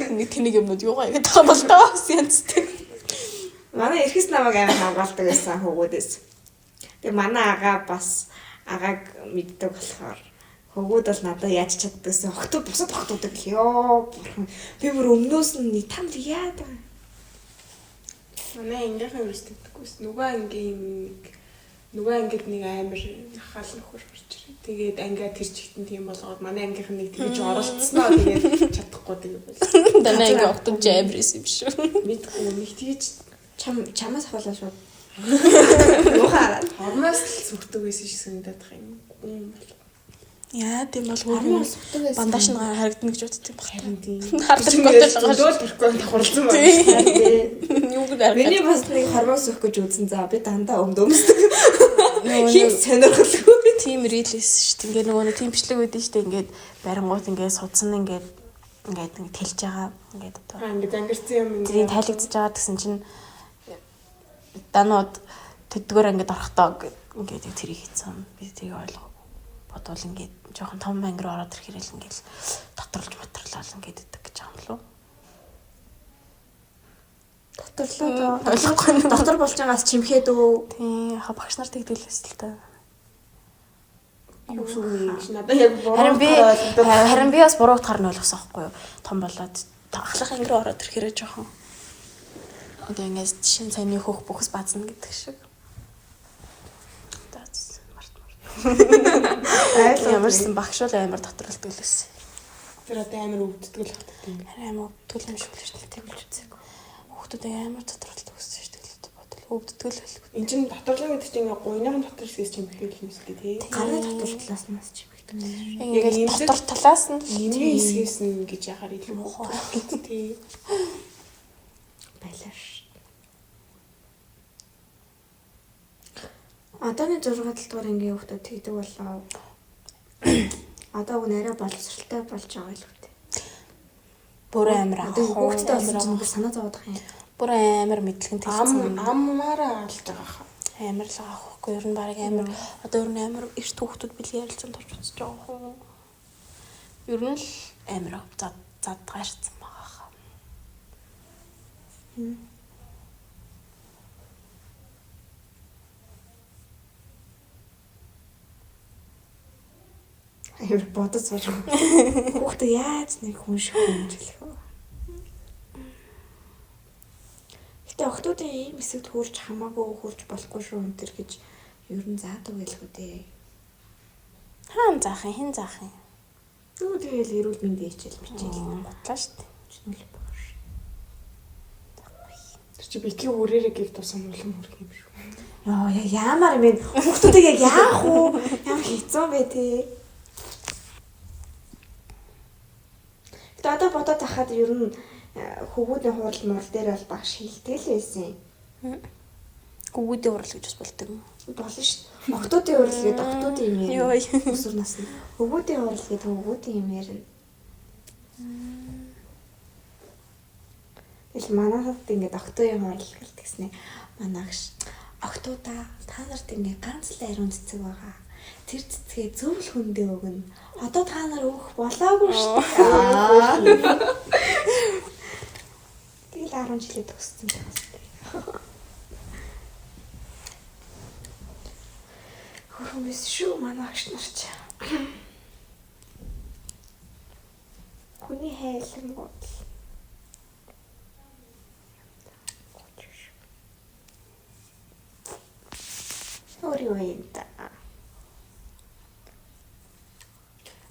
Нэг тэнийг юмнууд юугаа гэдэг юм бол таа бас янзтай. Манай эрхэс намайг амар хамгаалдаг байсан хөвгүүдээс. Тэгээ манай агаа бас агааг мэддэг болохоор хөвгүүд бол надад яаж чаддагсэн. Охтууд бусад охтуудыг л ёо бурхан. Би бүр өмнөөс нь та нар яад байгаа. Манай ангийнхан ерөөс тэгдэггүйс. Нөгөө ангийн нэг нөгөө ангид нэг амар хаал нөхөр орж ирээ. Тэгээд ангиа тэр чигтэн тийм болгоод манай ангийнхан нэг тэгж оролцсноо тэгээд чадахгүй тэгээд болсон. Данаа ингээ октод жабер исэн юм шүү. Мэдгүй нэг тэгж Чам чамаас ахуулаа шууд. Муухай. хормоос л сүхдэг байсан шиг санагдаад байгаа юм. Гүн бол. Яа тийм бол Хормой хөргөн сухдаг байсан. бандаж нь харагдана гэж боддог юм байна. Харин тийм. Хардаг бодож байгаа шүү. Зөндөө тэрхгүй давхарлсан байна. Юу гэдэг Миний бас нэг хормой сөх гэж үзсэн. За би дандаа өмд өмсдөг. Хин сонирхолгүй. Тим рилээс шүү дээ. Ингээ нөгөө нэг тим бичлэг үүдэн шүү дээ. Ингээд барингууд ингээд судсан ингээд ингээд ингээд тэлж байгаа. Ингээд одоо Аа ингээд ангирсан юм тэрийг тайлэгдэж байгаа гэсэн чинь данууд тэдгээр ингээд орохдоо ингээд яг тэрийг хийсэн. Би тэрийг ойлгоогүй. Бодвол ингээд жоохон том анги руу ороод ирэхээр л ингээд доторлж моторлол ингээд идэг гэж байгаа юм лу. Доторлоо. Ойлгохгүй. Дотор болж байгаас чимхэд үү? Тийм яха багш нар тэгдэг л байсан л та. Юу шүү юм чи надад яг буруу Харин би ойлгогдоод харин би бас буруу утгаар нь ойлгосон байхгүй юу? Том болоод ахлах анги руу ороод ирэхээр жоохон одоо ингээд шин саяны хөөх бүхс базна гэдэг шиг. За март март. Ямарсан багш бол амар доторлдог л байсан. тэр одоо амар өвддөг л хатдаг юм. Харин амар өвдгөл юм шиг л шүү дээ. Тэгвэл үзээгүй. Хүүхдүүд амар доторлдог гэсэн шүү дээ. Бодвол өвддөг л байлгүй. Энд чинь доторлоо гэдэг чинь ингээ гуйныхан дотор хэсгээс чинь бэхэл юм шүү дээ тий. Гарын дотор талаас нь бас чимхдэг. Ингээд эмзэг- дотор талаас нь Нэмгийн хэсгээс нь гэж яхаар илүү муухай тий. Байлаа ш. Одооны 6 7 дугаар ангийн хүүхдүүд тэгдэг болоо. Одоо уг нэрэ боловсралтай болж байгаа л үү. бүр амар Одоо хүүхдтэй болсон амар чинь бүр санаа зовоод байгаа юм. бүр амар мэдлэгэн Ам тэлцэн. аммаараа алж байгаа хаа. Амар л байгаа хөхгүй ер нь баг амар одоо ер нь амар эрт хүүхдүүд бэлгийн ярилцсан турж үзэж байгаа хөө. Ер нь л амар зад зад гарцсан байгаа хаа. Амар бодож сууж байгаа. Хүүхдээ яаж нэг хүн шиг хэмжлэх вэ? Гэтэ охтуудын ийм хэсэгт хурж хамаагүй хурж болохгүй шүү энэ төр гэж ер нь заадаг байлгүй дээ. Хаан заах юм хэн заах юм? Юу тэгэл эрүүл мэндийн хичээл мичээл Ботлаа шүү дээ. нүл багш. Тэр чи битгий хүрээрээ гих тусам улам хүрх юм шүү. Йоо яг яамаар юм бэ? Хүүхдүүдийг яг яах вэ? Ямар хэцүү бэ те. Гэтэ одоо бодоод тахад ер нь хөвгүүдийн хурал мурал дээр бол багш хилдэг л байсан юм. Гүгүүдийн урал гэж бас болдог юм. Болно шүү дээ. Охтуудын хурал гэдэг охтуудын юм Йоо. ярина. Өсвөр насны. Хөвгүүдийн хурал гэдэг хөвгүүдийн юм ярина. Тэгэл манайхад ингээд охтын хурал гэлтгснэ. Манайх охтуудаа та нарт ингээд ганц л ариун цэцэг байгаа. Тэр цэцгээ зөв л хүндээ өгнө. Одоо та нар өгөх болоогүй шүү дээ. Тэгэл 10 жилээ төгссөн юм байна. Хөрхөн биш шүү манай агш нар чи. Хүний хайлангууд. Өөр юу юм та?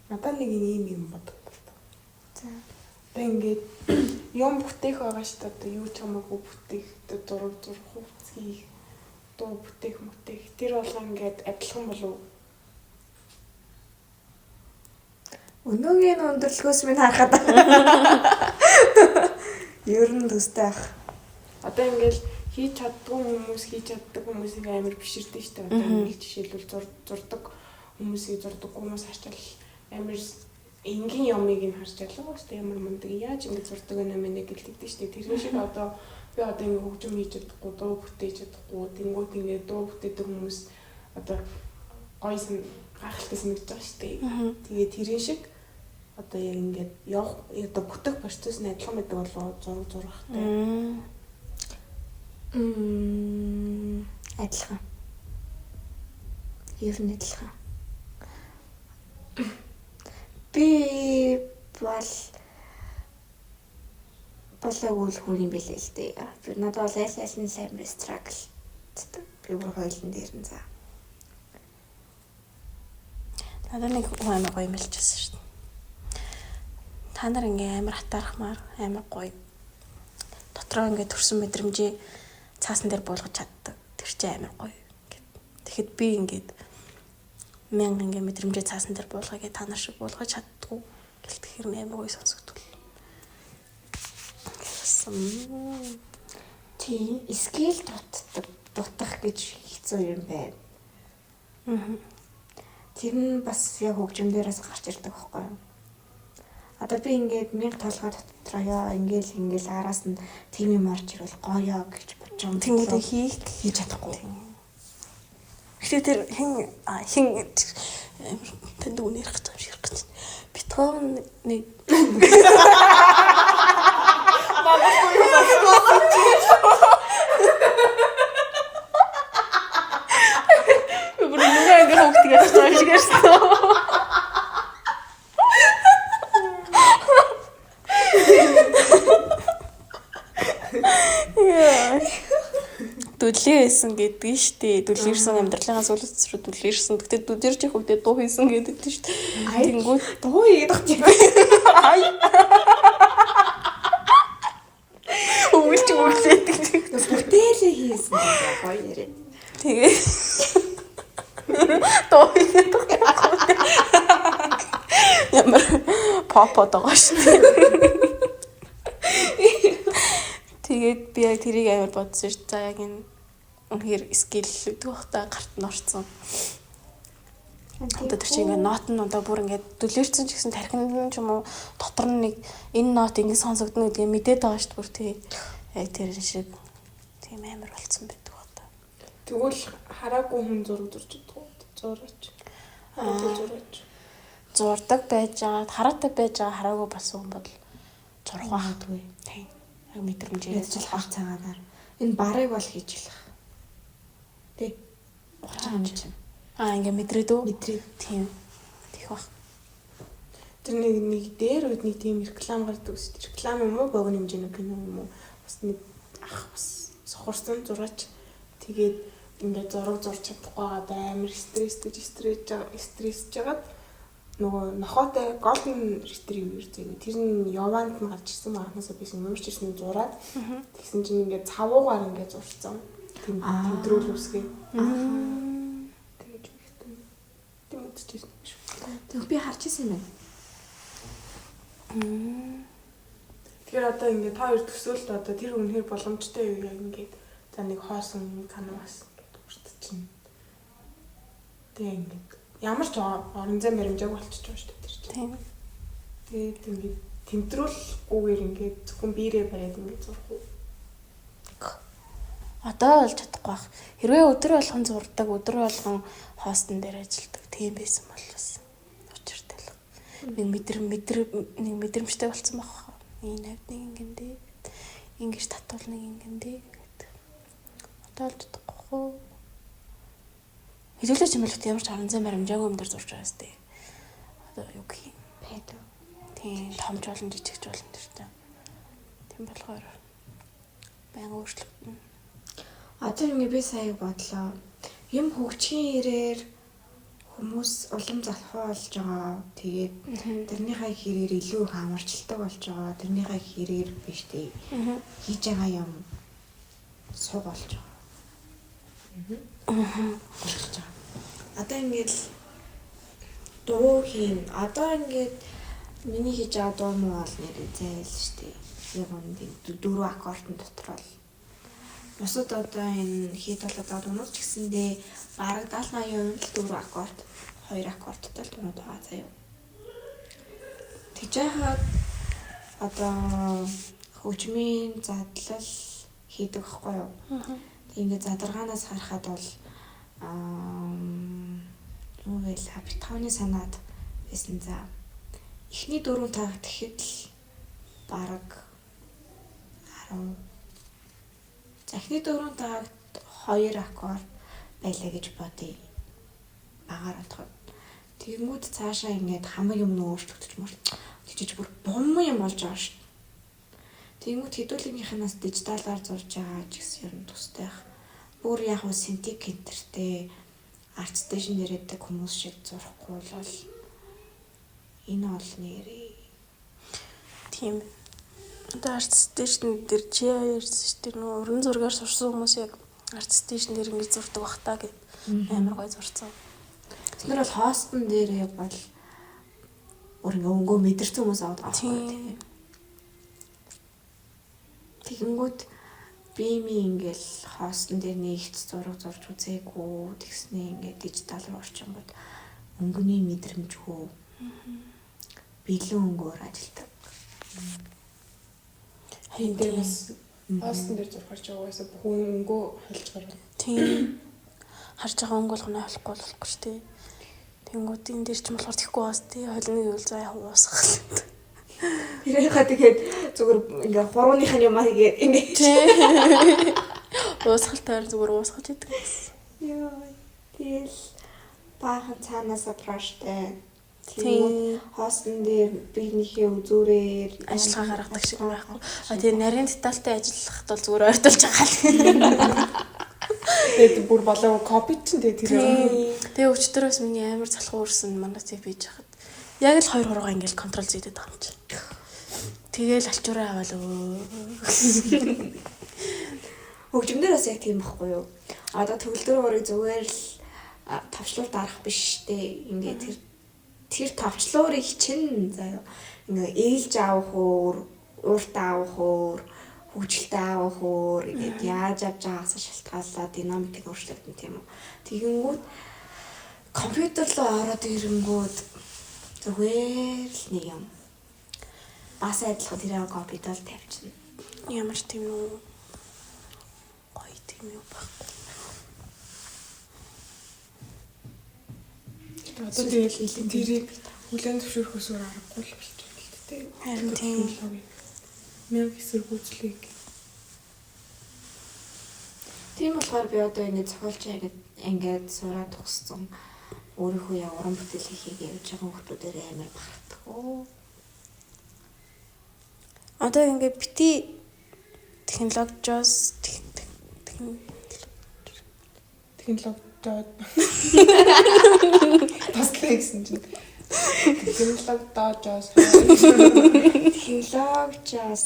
Надад нэг ийм юм бодогдсон. За. Одоо ингээд юм бүтээх байгаа шүү дээ. Одоо юу ч хамаагүй бүтээх, одоо зураг зурх, хувцс хийх, дуу бүтээх, мүтээх. Тэр болгон ингээд адилхан болов уу? Өнөөгийн өндөрлөхөөс минь харахад Ер нь төстэй ах. Одоо ингээл хийж чаддгүй хүмүүс хийж чаддаг хүмүүсийг амар биширдэг шүү дээ. Одоо ингээл жишээлбэл зурдаг хүмүүсийг зурдаггүй хүмүүс харчаал амар энгийн юмыг нь харчаал шүү дээ. Ямар мундаг яаж ингэ зурдаг вэ нэмэнэ гэлдэгдэн шүү дээ. Тэр шиг одоо би одоо ингэ хөгжим хийж чадахгүй, дуу бүтээж чадахгүй, тэнгууд ингэ дуу бүтээдэг хүмүүс одоо гоё гайхалтай санагдаж байгаа шүү дээ. Тэгээ тэрэн шиг одоо яг ингээд явах одоо бүтэх процесс нь адилхан байдаг болов зураг зурхтай. Адилхан. Ер нь адилхан. Би бол болоогүй л хүн юм билээ л дээ. Би надад бол аль аль нь амар struggle. Би бүр хоёулын дээр нь за. Надад нэг хүн амар гоё юм хэлчихсэн шүү дээ. Та нар ингээ амар хатаархмаар амар гоё. Дотроо ингээ төрсөн мэдрэмжээ цаасан дээр буулгаж чаддаг. Тэр чинь амар гоё гэд. Тэгэхэд би ингээд мянга ингээ мэдрэмжээ цаасан дээр буулгая гэж та нар шиг буулгаж чаддгүй гэл тэгэхээр амар гоё сонсогдвол. Гэсэн. Тийм, скил дутах гэж хэцүү юм байна. Тэр нь бас яг хөгжим дээрээс гарч ирдэг байхгүй юу? Одоо би ингээд 1000 толгой дотроо ёо ингээл араас нь тийм юм орж ирвэл гоё гэж бодож байгаа. Тэнгүүдээ хийж чадахгүй. Гэхдээ тэр хин амар танд үн ярих гэж юм шиг ярих гэж. Бетховен нэг бүр нэг анги хогтыг ярьж байгаа юм шиг ярьсан. Дүлээсэн гэдэг нь шүү дээ. Дүлээрсэн амьдралынхаа сүүлд рүү дүлээрсэн. Гэтэ дүлээрч явах үедээ дуу хийсэн гэдэг нь шүү дээ. Тэнгүүд дуу хийгээд багч. Ай. Өвөлч өвлөөд гэдэг. Бүтээлээ хийсэн гэдэг гоё яриа. Тэгээ. Дуу хийгээд багч. Ямар попод байгаа шүү дээ. Тэгээд би яг тэрийг амар бодсон шүү. За яг энэ үнэхээр скил гэдэг бах та гарт нь орсон. Одоо тэр чинь ингээд нот нь одоо бүр ингээд дүлээрсэн ч гэсэн тархинд нь ч юм уу дотор нь нэг энэ нот ингээд сонсогдно гэдгийг мэдээд байгаа шүү дээ бүр тий. Яг тэр шиг тийм амар болцсон байдаг бах та. Тэгвэл хараагүй хүн зураг зурж чаддаг уу? Зураач. Хараагүй зураач. Зурдаг байж байгаа, хараатай байж байгаа хараагүй болсон хүн бол зурх байхгүй. Тийм. Яг мэдрэмжээр л хар цагаанаар. Энэ барыг бол хийж эхлэх. Тэ. Ухаж байгаа юм чинь. Аа ингээ мэдрээд үү? Мэдрээд. Тийм. Тэх бах. Тэр нэг дээр үед нэг тийм реклам гардаг ус. Реклам юм уу? Богино хэмжээний кино юм уу? Бас нэг ах бас сохорсон зураач. Тэгээд ингээ зураг зурч чадахгүй байгаа амар стресстэй стрессж жагаад нөгөө нохоотой golden retriever зэв. Тэр нь Яванд нь гарч ирсэн анхнаасаа би юмш ирсэн зураад тэгсэн чинь ингээ цавуугаар ингээ зурцсан. Тийм тэмдрүүл үсгээ. Тэгэж үхтэн. Тийм үзчихсэн юм шүү. Тэг би харж ирсэн юм байна. Тэгэхээр одоо ингээ та хоёр төсөөлт одоо тэр үнэхээр боломжтой юу яг ингээд за нэг хоосон канвас ингээд уртчихна. Тэг ингээд ямар ч орон зай баримжааг болчихж байгаа шүү дээ тэр чинь. Тийм. Тэгээд ингээд тэмдрүүлгүйгээр ингээд зөвхөн биерээ бариад ингээд зурх уу? Одоо бол чадахгүй байх. Хэрвээ өдөр болгон зурдаг, өдөр болгон хоостон дээр ажилладаг тийм байсан бол бас учиртай л. Нэг нэг мэдрэмжтэй болсон байх. Нэг навд нэг ингэндээ. Ингэж татвал нэг ингэндээ гэдэг. Одоо бол чадахгүй хөө. Хэдүүлээ ч юм бол ямар ч орон зай баримжаагүй юм дээр зурж байгаа сте. Одоо юу гэх юм? Пайд. Тийм, томч болон жижигч болон тэр чинь. Тийм болохоор байнга өөрчлөгдөнө. Одоо ингэ би сая бодлоо. Юм хөгжихийн ирээр хүмүүс улам залхуу болж байгаа. Тэгээд тэрнийхээ хэрээр илүү их амарчилдаг болж байгаа. Тэрнийхээ хэрээр биш дээ. Хийж байгаа юм суг болж байгаа. Болж байгаа. Одоо ингээд дуу хийн. Одоо ингээд миний хийж байгаа дуу муу бол нэр зээл шүү дээ. Яг үндэ дөрөв аккордын дотор бол бусад одоо энэ хит болоод байгаа дуунууд ч гэсэндээ бараг 70 80% л дөрөв аккорд, хоёр аккордтой л дуунууд байгаа заяа. Тэгж яхад одоо хөгжмийн задлал хийдэг байхгүй юу? Тэг ингээд задаргаанаас харахад бол юу вэ? Бетховены санаад байсан за. Эхний дөрөв такт гэхэд л бараг 10. За эхний дөрөв такт 2 аккорд байлаа гэж бодъё. Багаар бодоход. Тэгэнгүүт цаашаа ингээд хамаг юм нөө өөрчлөгдөж мөр. Тэгжиж бүр бум юм болж байгаа шүү. Тэгэнгүүт хэдүүлгийнхнаас дижиталаар зурж байгаа ч гэсэн ер нь тустай байх. Бүр яг уу синтик энтертэй арт стейшн дээр байдаг хүмүүс шиг зурхгүй бол энэ бол нэрээ. Тийм. Одоо арт стейшн дээр чи ярьсан шүү дээ. Нөгөө уран зургаар сурсан хүмүүс яг арт стейшн дээр ингэж зурдаг бах та гэд амар гоё зурцсан. Тэд нар бол хостон дээр бол өөр ингээ өнгөө мэдэрсэн хүмүүс аваад байгаа байхгүй тийм. Тэгэнгүүт би ми ингээл хостон дээр нэг их зураг зурж үзээгүй тэгснээ ингээд дижитал руу орчингууд өнгөний мэдрэмжгүй бэлэн өнгөөр ажилтдаг. Харин дээр бас хостон дээр зурхаар ч угаасаа бүх өнгөө холж гарна. Тийм. Харж байгаа өнгө болгоно холихгүй болохгүй шүү дээ. Тэнгүүд энэ дээр ч юм болохоор тэхгүй бас тий холино гэвэл за яг уусгах л. Тэрийнхаа тэгээд зүгээр ингээ хурууных нь юм аа тэгээд ингээ Тий. Уусгалтаар зүгээр уусгаж идэг гэсэн. Йоо. Тэгэл баахан цаанаасаа браштай. Тийм. Хоосон дээр биенийхээ үзүүрээр Ажиллагаа гаргадаг шиг байхгүй. А тэгээ нарийн детальтай ажиллахад бол зүгээр ойртолж байгаа л. Тэгээд бүр болоогүй копи чинь тэгээд тэр Тэгээ өчтөрөөс миний амар залхуу үрсэн манай цэг бийж хахад. Яг л 2 3 ингээл контрол зийдэд байгаа юм чи. Тэгээл алчуураа аваад өө. Хөгжмөндөр бас яг тийм байхгүй юу? Одоо төгөлдөр уурыг зүгээр л товчлуур дарах биш штэ. Ингээ тэр товчлуурыг чинь заяа. Ингээ ээлж авах өөр, ууртаа авах өөр, хөгжилтэй авах өөр ингээд яаж авч байгаагаас шалтгаалаад динамик нь өөрчлөгдөн тийм үү. Тэгэнгүүт компьютер руу ороод ирэнгүүт зүгээр л нэг юм. Бас адилхан тэрийг копидол тавьчихна. Ямар тийм үү гоё тийм юу байхгүй. Одоо тэгэл тэрийг хүлээн зөвшөөрөхөөс өөр аргагүй л болчихсон л дээ. Харин тийм. Мянга эсэргүүцлийг. Тийм болохоор би одоо ингэ зохиолч ингээд сураад төгссөн. Өөрийнхөө яг уран бүтээл хийхийг явж байгаа хүмүүсээр амар бахархдаг. Одоо ингээ бити технологиос технологиод таслаа гэсэн чинь технологиос технологиос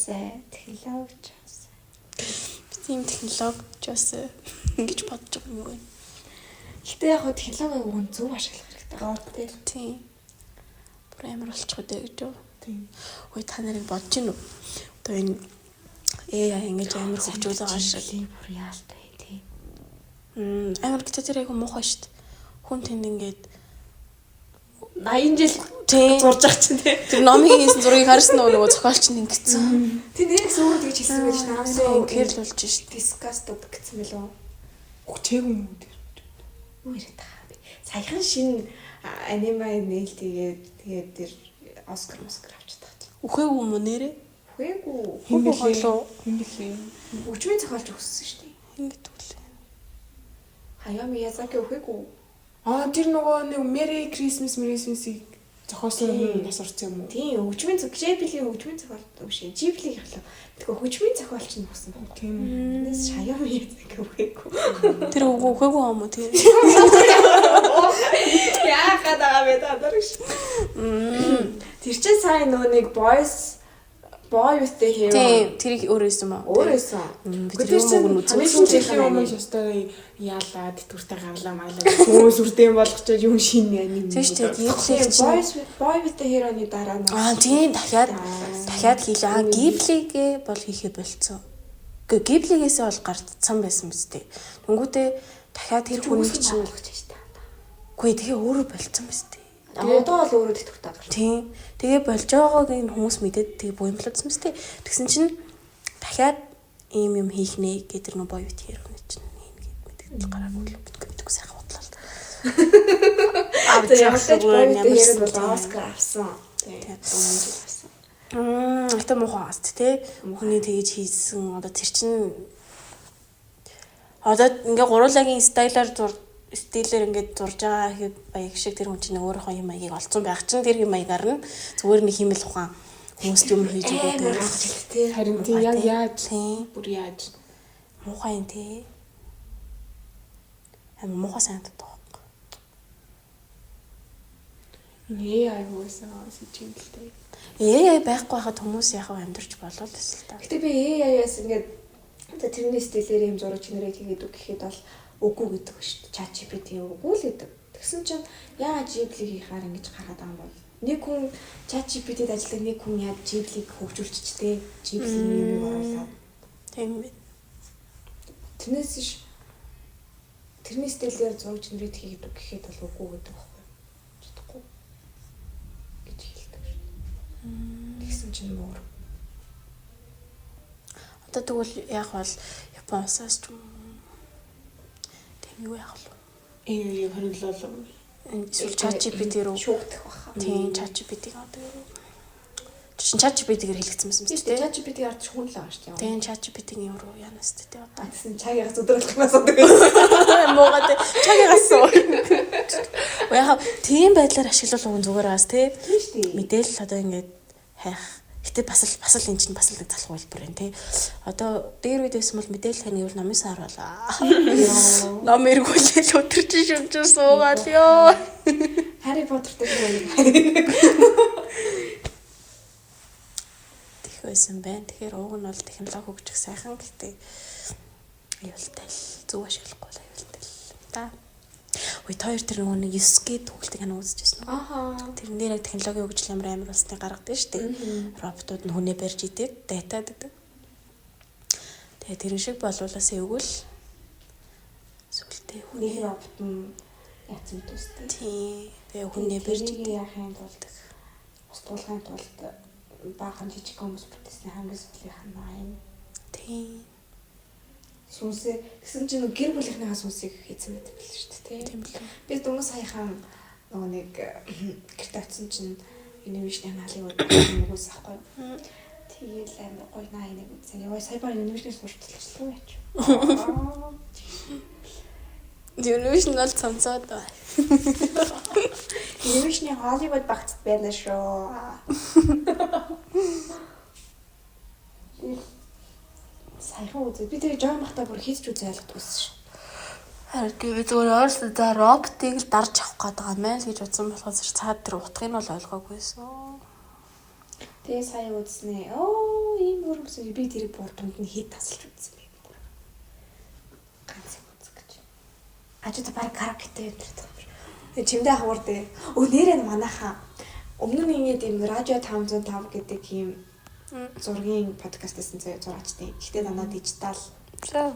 технологиос би тийм технологиос ингэж бодож байгаа юм юу вэ? Гэтэ яг хөө технологиг уг нь зөв ашиглах хэрэгтэй байна тий. Тийм. Бүр амар болчих үү гэж юу? Тийм. Ой та нарыг бодож гин үү? Одоо энэ AI ингэж амар хөгжүүлж байгаа шиг. Бүр яалтай тий. Амар гэтээ тэр айгу муухай шүү дээ. Хүн тэнд ингээд 80 жил тий зурж байгаа чинь тий. Тэр номын хийсэн зургийг харсан уу нөгөө зохиолч нь ингэсэн. Тэ нэрээс өөрөө тэгж хэлсэн байж наамсаа Ингээр л болж шүү дээ. Disgusted гэсэн мэлүү. Хүчээг юм уу тэр. Юу яриад байгаа бэ? Саяхан шинэ аниме нээл тэгээд тэгээд тэр Оскар Оскар авчдаг чинь. Үхээгүй юм уу нэрээ? Үхээгүй. Хин Үхээгүй бэлээ? болов. Хин бэлээ? Хөгжмийн зохиолч өссөн шүү дээ. Хин гэдэг үлээ. Хаяо Миязаки үхээгүй. Аа тэр нөгөө нэг Merry Christmas Christmas-ийг зохиосон хүн нас орсон юм уу? Тийм, хөгжмийн зохиолч Ghibli-ийн хөгжмийн зохиолч биш ээ. Ghibli-ийн хөлөө. Тэгэхээр хөгжмийн зохиолч нь өссөн байна. Тийм. Тэрнээс Хаяо Миязаки үхээгүй. Тэр үхээгүй юм уу тий? Яагаад байгаа бэ та нар гэж. Тэр чинь сайн нөгөө нэг Boys Boy with the Hero. Тийм, тэрийг өөрөө хийсэн маа. Өөрөө хийсэн. Би Гэхдээ тэр юм чинь үг нь хамгийн үзсэн. жилийн өмнө ёстой яалаа тэтгэвртэй гарлаа марлаа хүмүүс үрдэн болгочоод юм шинэ аним. Тийм шүү дээ. Тийм, Ghibli чинь Boys with Boy with the Hero-ны дараа нь. Аа тийм дахиад хийлээ. Аа Ghibli-гээ бол хийхээ болцсон. Гэхдээ Ghibli-гээсээ бол гарцсан байсан биз дээ. Тэнгүүтээ дахиад тэр хүнийг чинь болгож шүү дээ. үгүй тэгээ өөрөө болцсон биз дээ. Одоо бол өөрөө тэтгэвртэй гарч. Тийм. Тэгээ болж байгааг нь хүмүүс мэдээд тэгээ буймлуулсан биз дээ. Тэгсэн чинь дахиад ийм юм хийх нэ гэдэг тэр нөө boy with hero-ны чинь ийм гээд мэдэгдэл гараагүй л битгүй битгүй сайхан худлаа. За ямар ч Boy with the Hero бол Тийм. Оскар авсан. Тийм. Өмнө жил авсан. Гэтэ муухай ааст тий. Хүний тэгэж хийсэн одоо тэр чинь одоо ингээ гурууллагийн стайлаар зур стилээр ингээд зурж байгаа хэв баяг шиг тэр хүн чинь өөрийнхөө юм маягийг олцсон байх чинь тэр юм маягаар нь зүгээр нэг хиймэл ухаан хүмүүст юм хийж өгөө Амар тэр гарч ил тий. Харин тийм яг яаж тий бүр яаж муухай юм тий. Амар муухай санагдаад байгаа. энэ AI уусаа сэж юм л дээ. AI байхгүй байхад хүмүүс яг амьдарч болоо л эсэл та. Гэтэ би AI-аас ингээд за тэрний стилээр ийм зураг генерate хийгээд үг гэхэд бол үгүй гэдэг шүү дээ. ChatGPT үгүй л гэдэг. Тэгсэн чинь яагаад Ghibli хийхаар ингэж гараад байгаа юм бол нэг хүн ChatGPT-д ажилладаг нэг хүн яг Ghibli-г хөгжүүлчихтэй. Ghibli-ийн юмыг оруулаад Тийм ээ. тэрнээс ш тэрний стилээр зураг генерate хийгээд үг гэхэд бол үгүй гэдэг байхгүй юу? Чадахгүй гэж хэлдэг шүү. Тэгсэн чинь муур. Одоо тэгвэл яг бол Япон улсаас ч юм уу тийм юу яах вэ? AI-г хориглол. Эсвэл ChatGPT рүү шүүгдэх баха. тийм ChatGPT-г одоо юу чинь ChatGPT-гээр хэлэгдсэн байсан Тийм биз шүү дээ. дээ. ChatGPT ард шүүн л байгаа шүү дээ. Тийм ChatGPT-ийн юу яанаас тий одоо. Тэгсэн чагаас өдрөлөх юм асуудаг. Муугаа тий чагаас суу. Яг тийм байдлаар ашиглал уг нь зүгээр аас тий. Тийм шүү дээ. Мэдээлэл одоо ингээд хайх. Гэтэ бас л эн чинь бас л нэг залах үйлбэр юм тий. Одоо дээр үед байсан бол мэдээлэл хайна гэвэл номын сар болоо. Ном эргүүлээл өдөр чинь шүнжин суугаал ёо. Harry Potter-тэй шүүн. Тэх байсан байна. Тэгэхээр уг нь бол технологи хөгжих сайхан гэхдээ аюултай л зөв ашиглахгүй бол аюултай л та. Үй та хоёр тэр нөгөө нэг 9G төгөлтийг хана үзчихсэн үү? Аха. Тэрэн дээр яг технологийн хөгжил ямар амар болсныг гаргадаг шүү дээ. Роботууд нь хүнээ барьж идэг, датад гэдэг. Тэгээ тэрэн шиг болуулаас эвгүй л сүлдээ Хүний хүний робот нь яцсан төстэй. тийм тэгээ хүнээ барьж Тэрийг идэг. яахын тулд устгуулахын тулд баахан жижиг хүмүүс бүтээсэн хамгийн сүүлийнх нь юм. Тийм. Сүнсээ тэгсэн чинь нөгөө гэр бүлийнхнийхаа сүнсийг хийцэн байдаг байл шүү дээ. Тийм л. Би дөнгөж саяхан нөгөө нэг гэрте очисон чинь Innovation-ийн хаалыг өгөөс ахгүй. Тэгээл амар гоё наа энийг үзсэн. Йоо сая баг Innovation-ийг сурталчлаа яач. Innovation бол цамцаад бай. Innovation-ийн Hollywood багцд байна шүү. Тэгэл Саяхан үзээ. Би тэгээ жоон бахта бүр хийж ч үзээ ойлгодог байсан шүү. Харин би зүгээр ойрсон за роботыг л дарж авах гээд байгаа юм байна л гэж бодсон болохоос цаад тэр утгыг нь бол ойлгоогүйсэн. Тэгээ сая үзснэ. Оо, ийм өрөмсөн. Би тэрийг бүр дунд нь хэд тасалж үзсэн бэ. Ганц юм үзэх гэж. Ажид баг караокетэй юм тэр. Тэгээ чимдээ хавар дээ. Өө нэрээ нь манайхаа өмнө нь ингээд ийм радио 505 гэдэг ийм зургийн подкаст байсан заяа зураачдیں۔ Гэхдээ дандаа дижитал. За.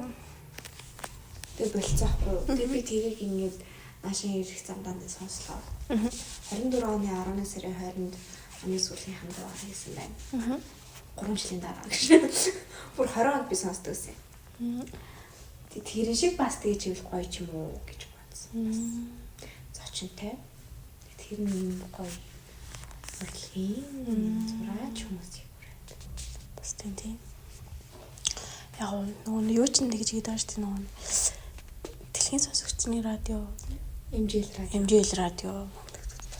Тэгээ болцоохгүй. Тэгээ би тэрийг ингээд наашин ирэх замдаа нэг сонслоо. 24 оны 11 сарын 20-нд хамгийн сүүлийн дугаар хийсэн байна. 3 жилийн дараа гэж. Бүр 20 онд би сонсдог байсан. Тэг тэрэн шиг бас тэгж ивэл гоё ч юм уу гэж бодсон. Бас зочинтой. Тэр нь гоё урлагийн зураач хүмүүс юм. Бас тийм тийм. Яг нөгөө нь юу ч нэг гэж гэдэг шүү дээ нөгөө нь. Дэлхийн сонсогчны радио, MJL радио. MJL радио.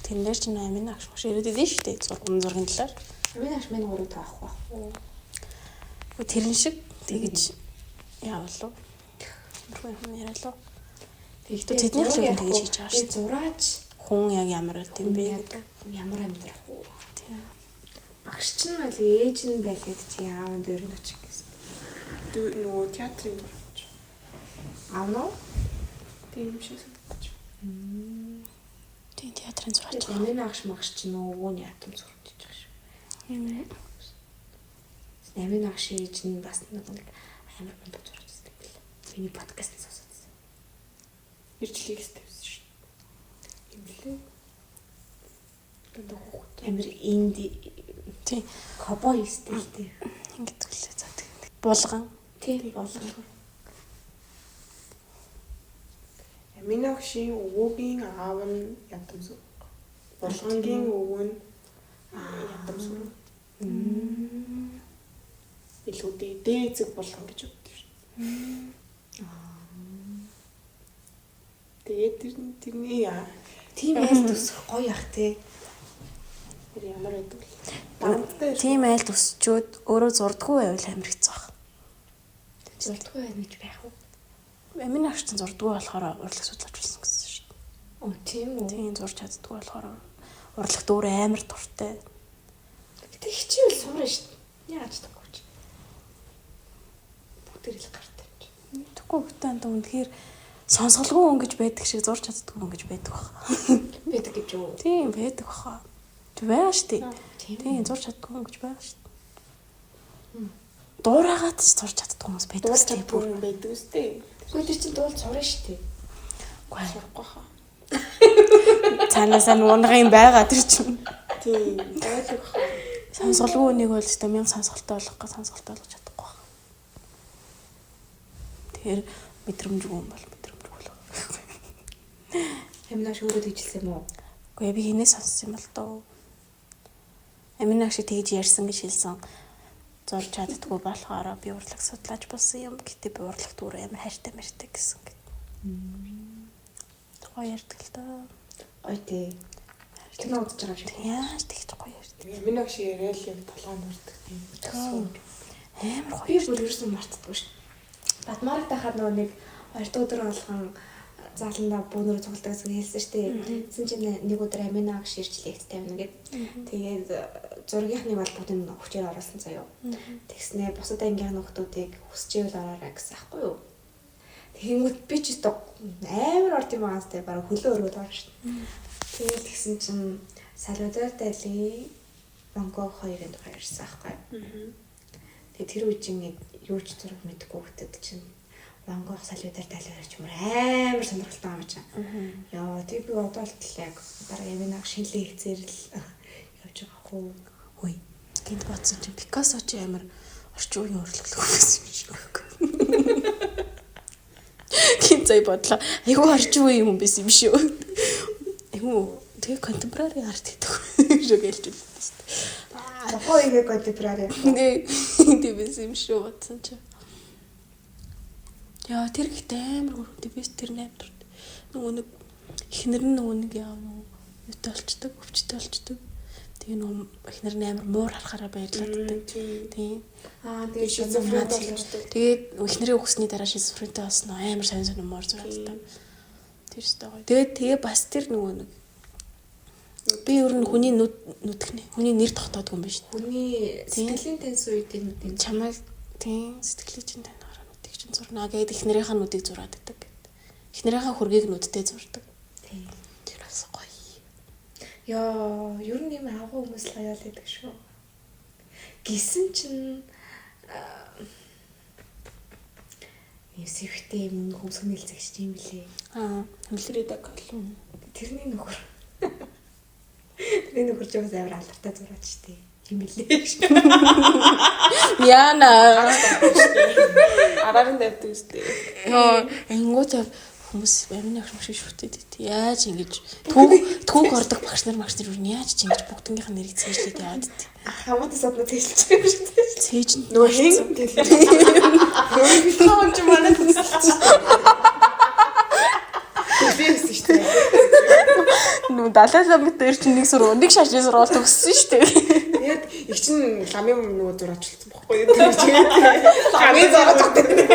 Тэрэн дээр чинь амин агш маш ирээд идэв шүү дээ. Зурган зургийн талаар. Амин агш минь гурыг таахгүй байх уу? Үгүй тэрэн шиг тэгэж яавал уу? Тэрхүү юм яриалаа. Тэгэхдээ Тэднийх л юм тэгэж хийж байгаа шүү дээ. Зураач Хүн яг ямар байт юм бэ яг гэдэг. ямар амьдрах уу? Тийм. Багш ч нь байл ээж нь байл гэд чи аав нь дээр нь очих гэсэн. Нөгөө театрын зураач. Аав нь уу? Тийм юм шиг санагдаж. Тийм театрын зураач. Амин агш магш ч нөгөө нь ятам зурж байгаа шүү. Амин агш ээж нь бас нэг амар мундаг зурж байсан юм бэл. Миний подкаст сонссон. Иржлийг тавьсан шүү. Юм лээ. Дандаа хүүхэд. Амар инди Тийм. кобой стилтэй. Ингээд түлээ за тэг. Булган. Тийм болгон. Аминогшийн өвөөгийн аав нь ядамсүр. Булгангийн өвөө нь ядамсүр. Илүү дээ эцэг булган гэж боддог шүү. Тэгээд тэрний Тийм айл төсөх гоё ах те. тэр ямар байдаг вэ? Дамттай Тийм айлд өсчөөд өөрөө зурдгүй байвал амар хэцүү байх. Зурдгүй байна гэж байх уу? Амин агш чинь зурдгүй болохоор урлаг судлаач болсон гэсэн шүү дээ. Оо тийм үү. Тийм зурж чаддгүй болохоор урлагт өөр амар дуртай. Гэтэ хичээвэл сурна шүү дээ. Яаж чадахгүй ч. Бүгд л гартай юм чи. Тэгэхгүй хөтэ анда үнэхээр сонсголгүй хүн гэж байдаг шиг зурж чаддгүй хүн гэж байдаг баха. Байдаг гэж юу? Тийм байдаг баха. Тэг байгаа шүү дээ. Тийм. Тийм зурж чаддгүй хүн гэж байгаа шүү дээ. Дуурайгаад ч зурж чаддгүй хүмүүс байдаг дуур шүү дээ. чаддгүй хүн байдаг үстэй. Гэхдээ тэр чинь дуул сурна шүү дээ. Үгүй Сурахгүй хаа. цаанаасаа нуунга юм байгаа тэр чинь. Тийм байдаг хаа. Сонсголгүй хүнийг бол өстой мянга сонсголтой болгох гэж сонсголтой болгож чадахгүй байна. Тэгэхээр мэдрэмжгүй хүн бол мэдрэмжгүй болох. Аминаа шөөрөд хийжсэн юм уу? Үгүй би хинээс сонссон юм бол доо. Аминаа шиг тэгж ярьсан гэж хэлсэн. Зурж чаддгүй болохоор би урлаг судлаач болсон юм. Гэтэ би урлагт өөр амар хайртай мэртэй гэсэн гэт. Гоё ярьдаг л доо. Гоё тий. Кино үзэж байгаа юм шиг. Яаж тэгж гоё ярьдаг. Аминогш яриад л яг толгой нүрдэг тийм. Амар Би гоё. бүр ерөөсөн мартдаггүй шүү. Батмараг тахад нөгөө нэг хоёр дахь өдөр болгон зааландаа бөөнөр цугладаг гэсэн хэлсэн шүү дээ. Тэгсэн чинь нэг өдөр Амина агш ирж лекц тавина гэд. Тэгээд зургийнхныг бол бүгд нь хүчээр оруулсан заяо. Тэгснээ бусад ангийн нөхдүүдийг хүсчээвэл ороорой гэсэн аахгүй юу. Тэгэнгүүт би ч өстө амар орд юм аастай бараг хөлөө өргөд орно шүү. Тэгээд тэгсэн чинь Сальвадор Дали Ван Гог хоёрын тухай ярьсан аахгүй юу. Тэгээ тэр үе чинь ингээд юу ч зураг мэдэхгүй хүүхдэд чинь Ван Гог Сальвадор Дали хоёр ч юм амар сонирхолтой юм чинь. Яа тэг би одоо л яг дараа юм нэг шинэ лекцээр л явж байгаа хүү. Хөөе. Гинт бодсон чинь Пикассо чи амар орчин үеийн урлаглах байсан юм шиг байхгүй. Гинт зай бодлоо. Айгу орчин үеийн хүн байсан юм шүү. Айгу тэгээ contemporary art гэдэг шиг хэлж байлаа шүү дээ. Тухайн үеийн contemporary. Нэ тийм байсан юм шүү бодсон чи. Яа тэр ихтэй амар хөрөмтэй би тэр амар. Нөгөө нэг эхнэр нь нөгөө нэг яа нөгөө юутай болчдөг, өвчтэй болчдөг. Тэгээ нөгөө эхнэр нь амар муур харахаараа баярлаад байдаг. Тийм. Аа тэгээ Шизофрен болчдөг. Тэгээд эхнэрийн өгсөний дараа шизофрентэй болсон амар сонь сонь муур зураадаг. Тэр өстой гоё. Тэгээд тэгээ бас тэр нөгөө нэг би ер нь хүний нүд нүдгнэ. Хүний нэр тогтоодгүй юм биш. Хүний сэтгэлийн тэнс үеийн нүдийн Чамайг тийм сэтгэлийн чинь танихаараа нүдийг чинь зурна гээд эхнэрийнхээ нүдийг зураад байдаг гэд. Эхнэрийнхээ хөргийг нүдтэй зурдаг. Тийм. Тэр бас гоё. Яа, ер нь юм агуу хүмүүс л аяал байдаг шүү. Гисэн чинь юм сэвхтэй юм хөмсгөн нэлзэгч юм блэ. Аа, Фрида Кало. Тэрний нөхөр. Тэрний нөхөр ч бас амар алдартай зураач штэ. Юм блэ. Яна. Араар нь тавьдаг үстэй. Йоо, ангуудаа хүмүүс амин агш шиг шүтээд ит. Яаж ингэж түүх түүх ордог багш нар багш нар юу яаж ч ингэж бүгднгийнх нь нэрийг цээжлээд яваад ит. Хамаатай содно цэжилж юм шиг. Цээж нь Нөгөө хэн тэлээ. Нөгөө битгон ч манай төсөлч. Би байсан шүү дээ. нүү далайлаа мэт дээр чинь нэг сургууль нэг шашны сургууль төгссөн шүү дээ. Тэгээд их чинь ламын нөгөө зураачлсан бохгүй юу? Тэр чинь ламын зураач гэдэг.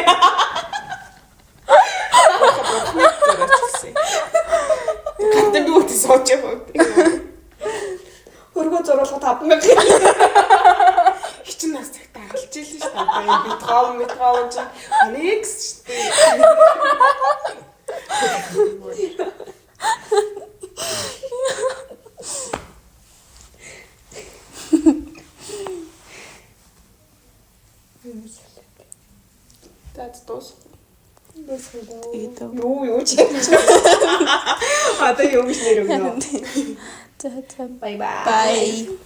Зураачлсан. Гантан би үгүй сууж яваа. Хөргөө зуруулах 5000. Хичин нас цагтаа алж ийлээ шүү дээ. Одоо энэ битгаав митгаав чинь манай экс шүү дээ. За дуус. Тэгээд Юу юу ч юм. Одоо юу гэж нэр өгнө. За за. Bye bye. Bye.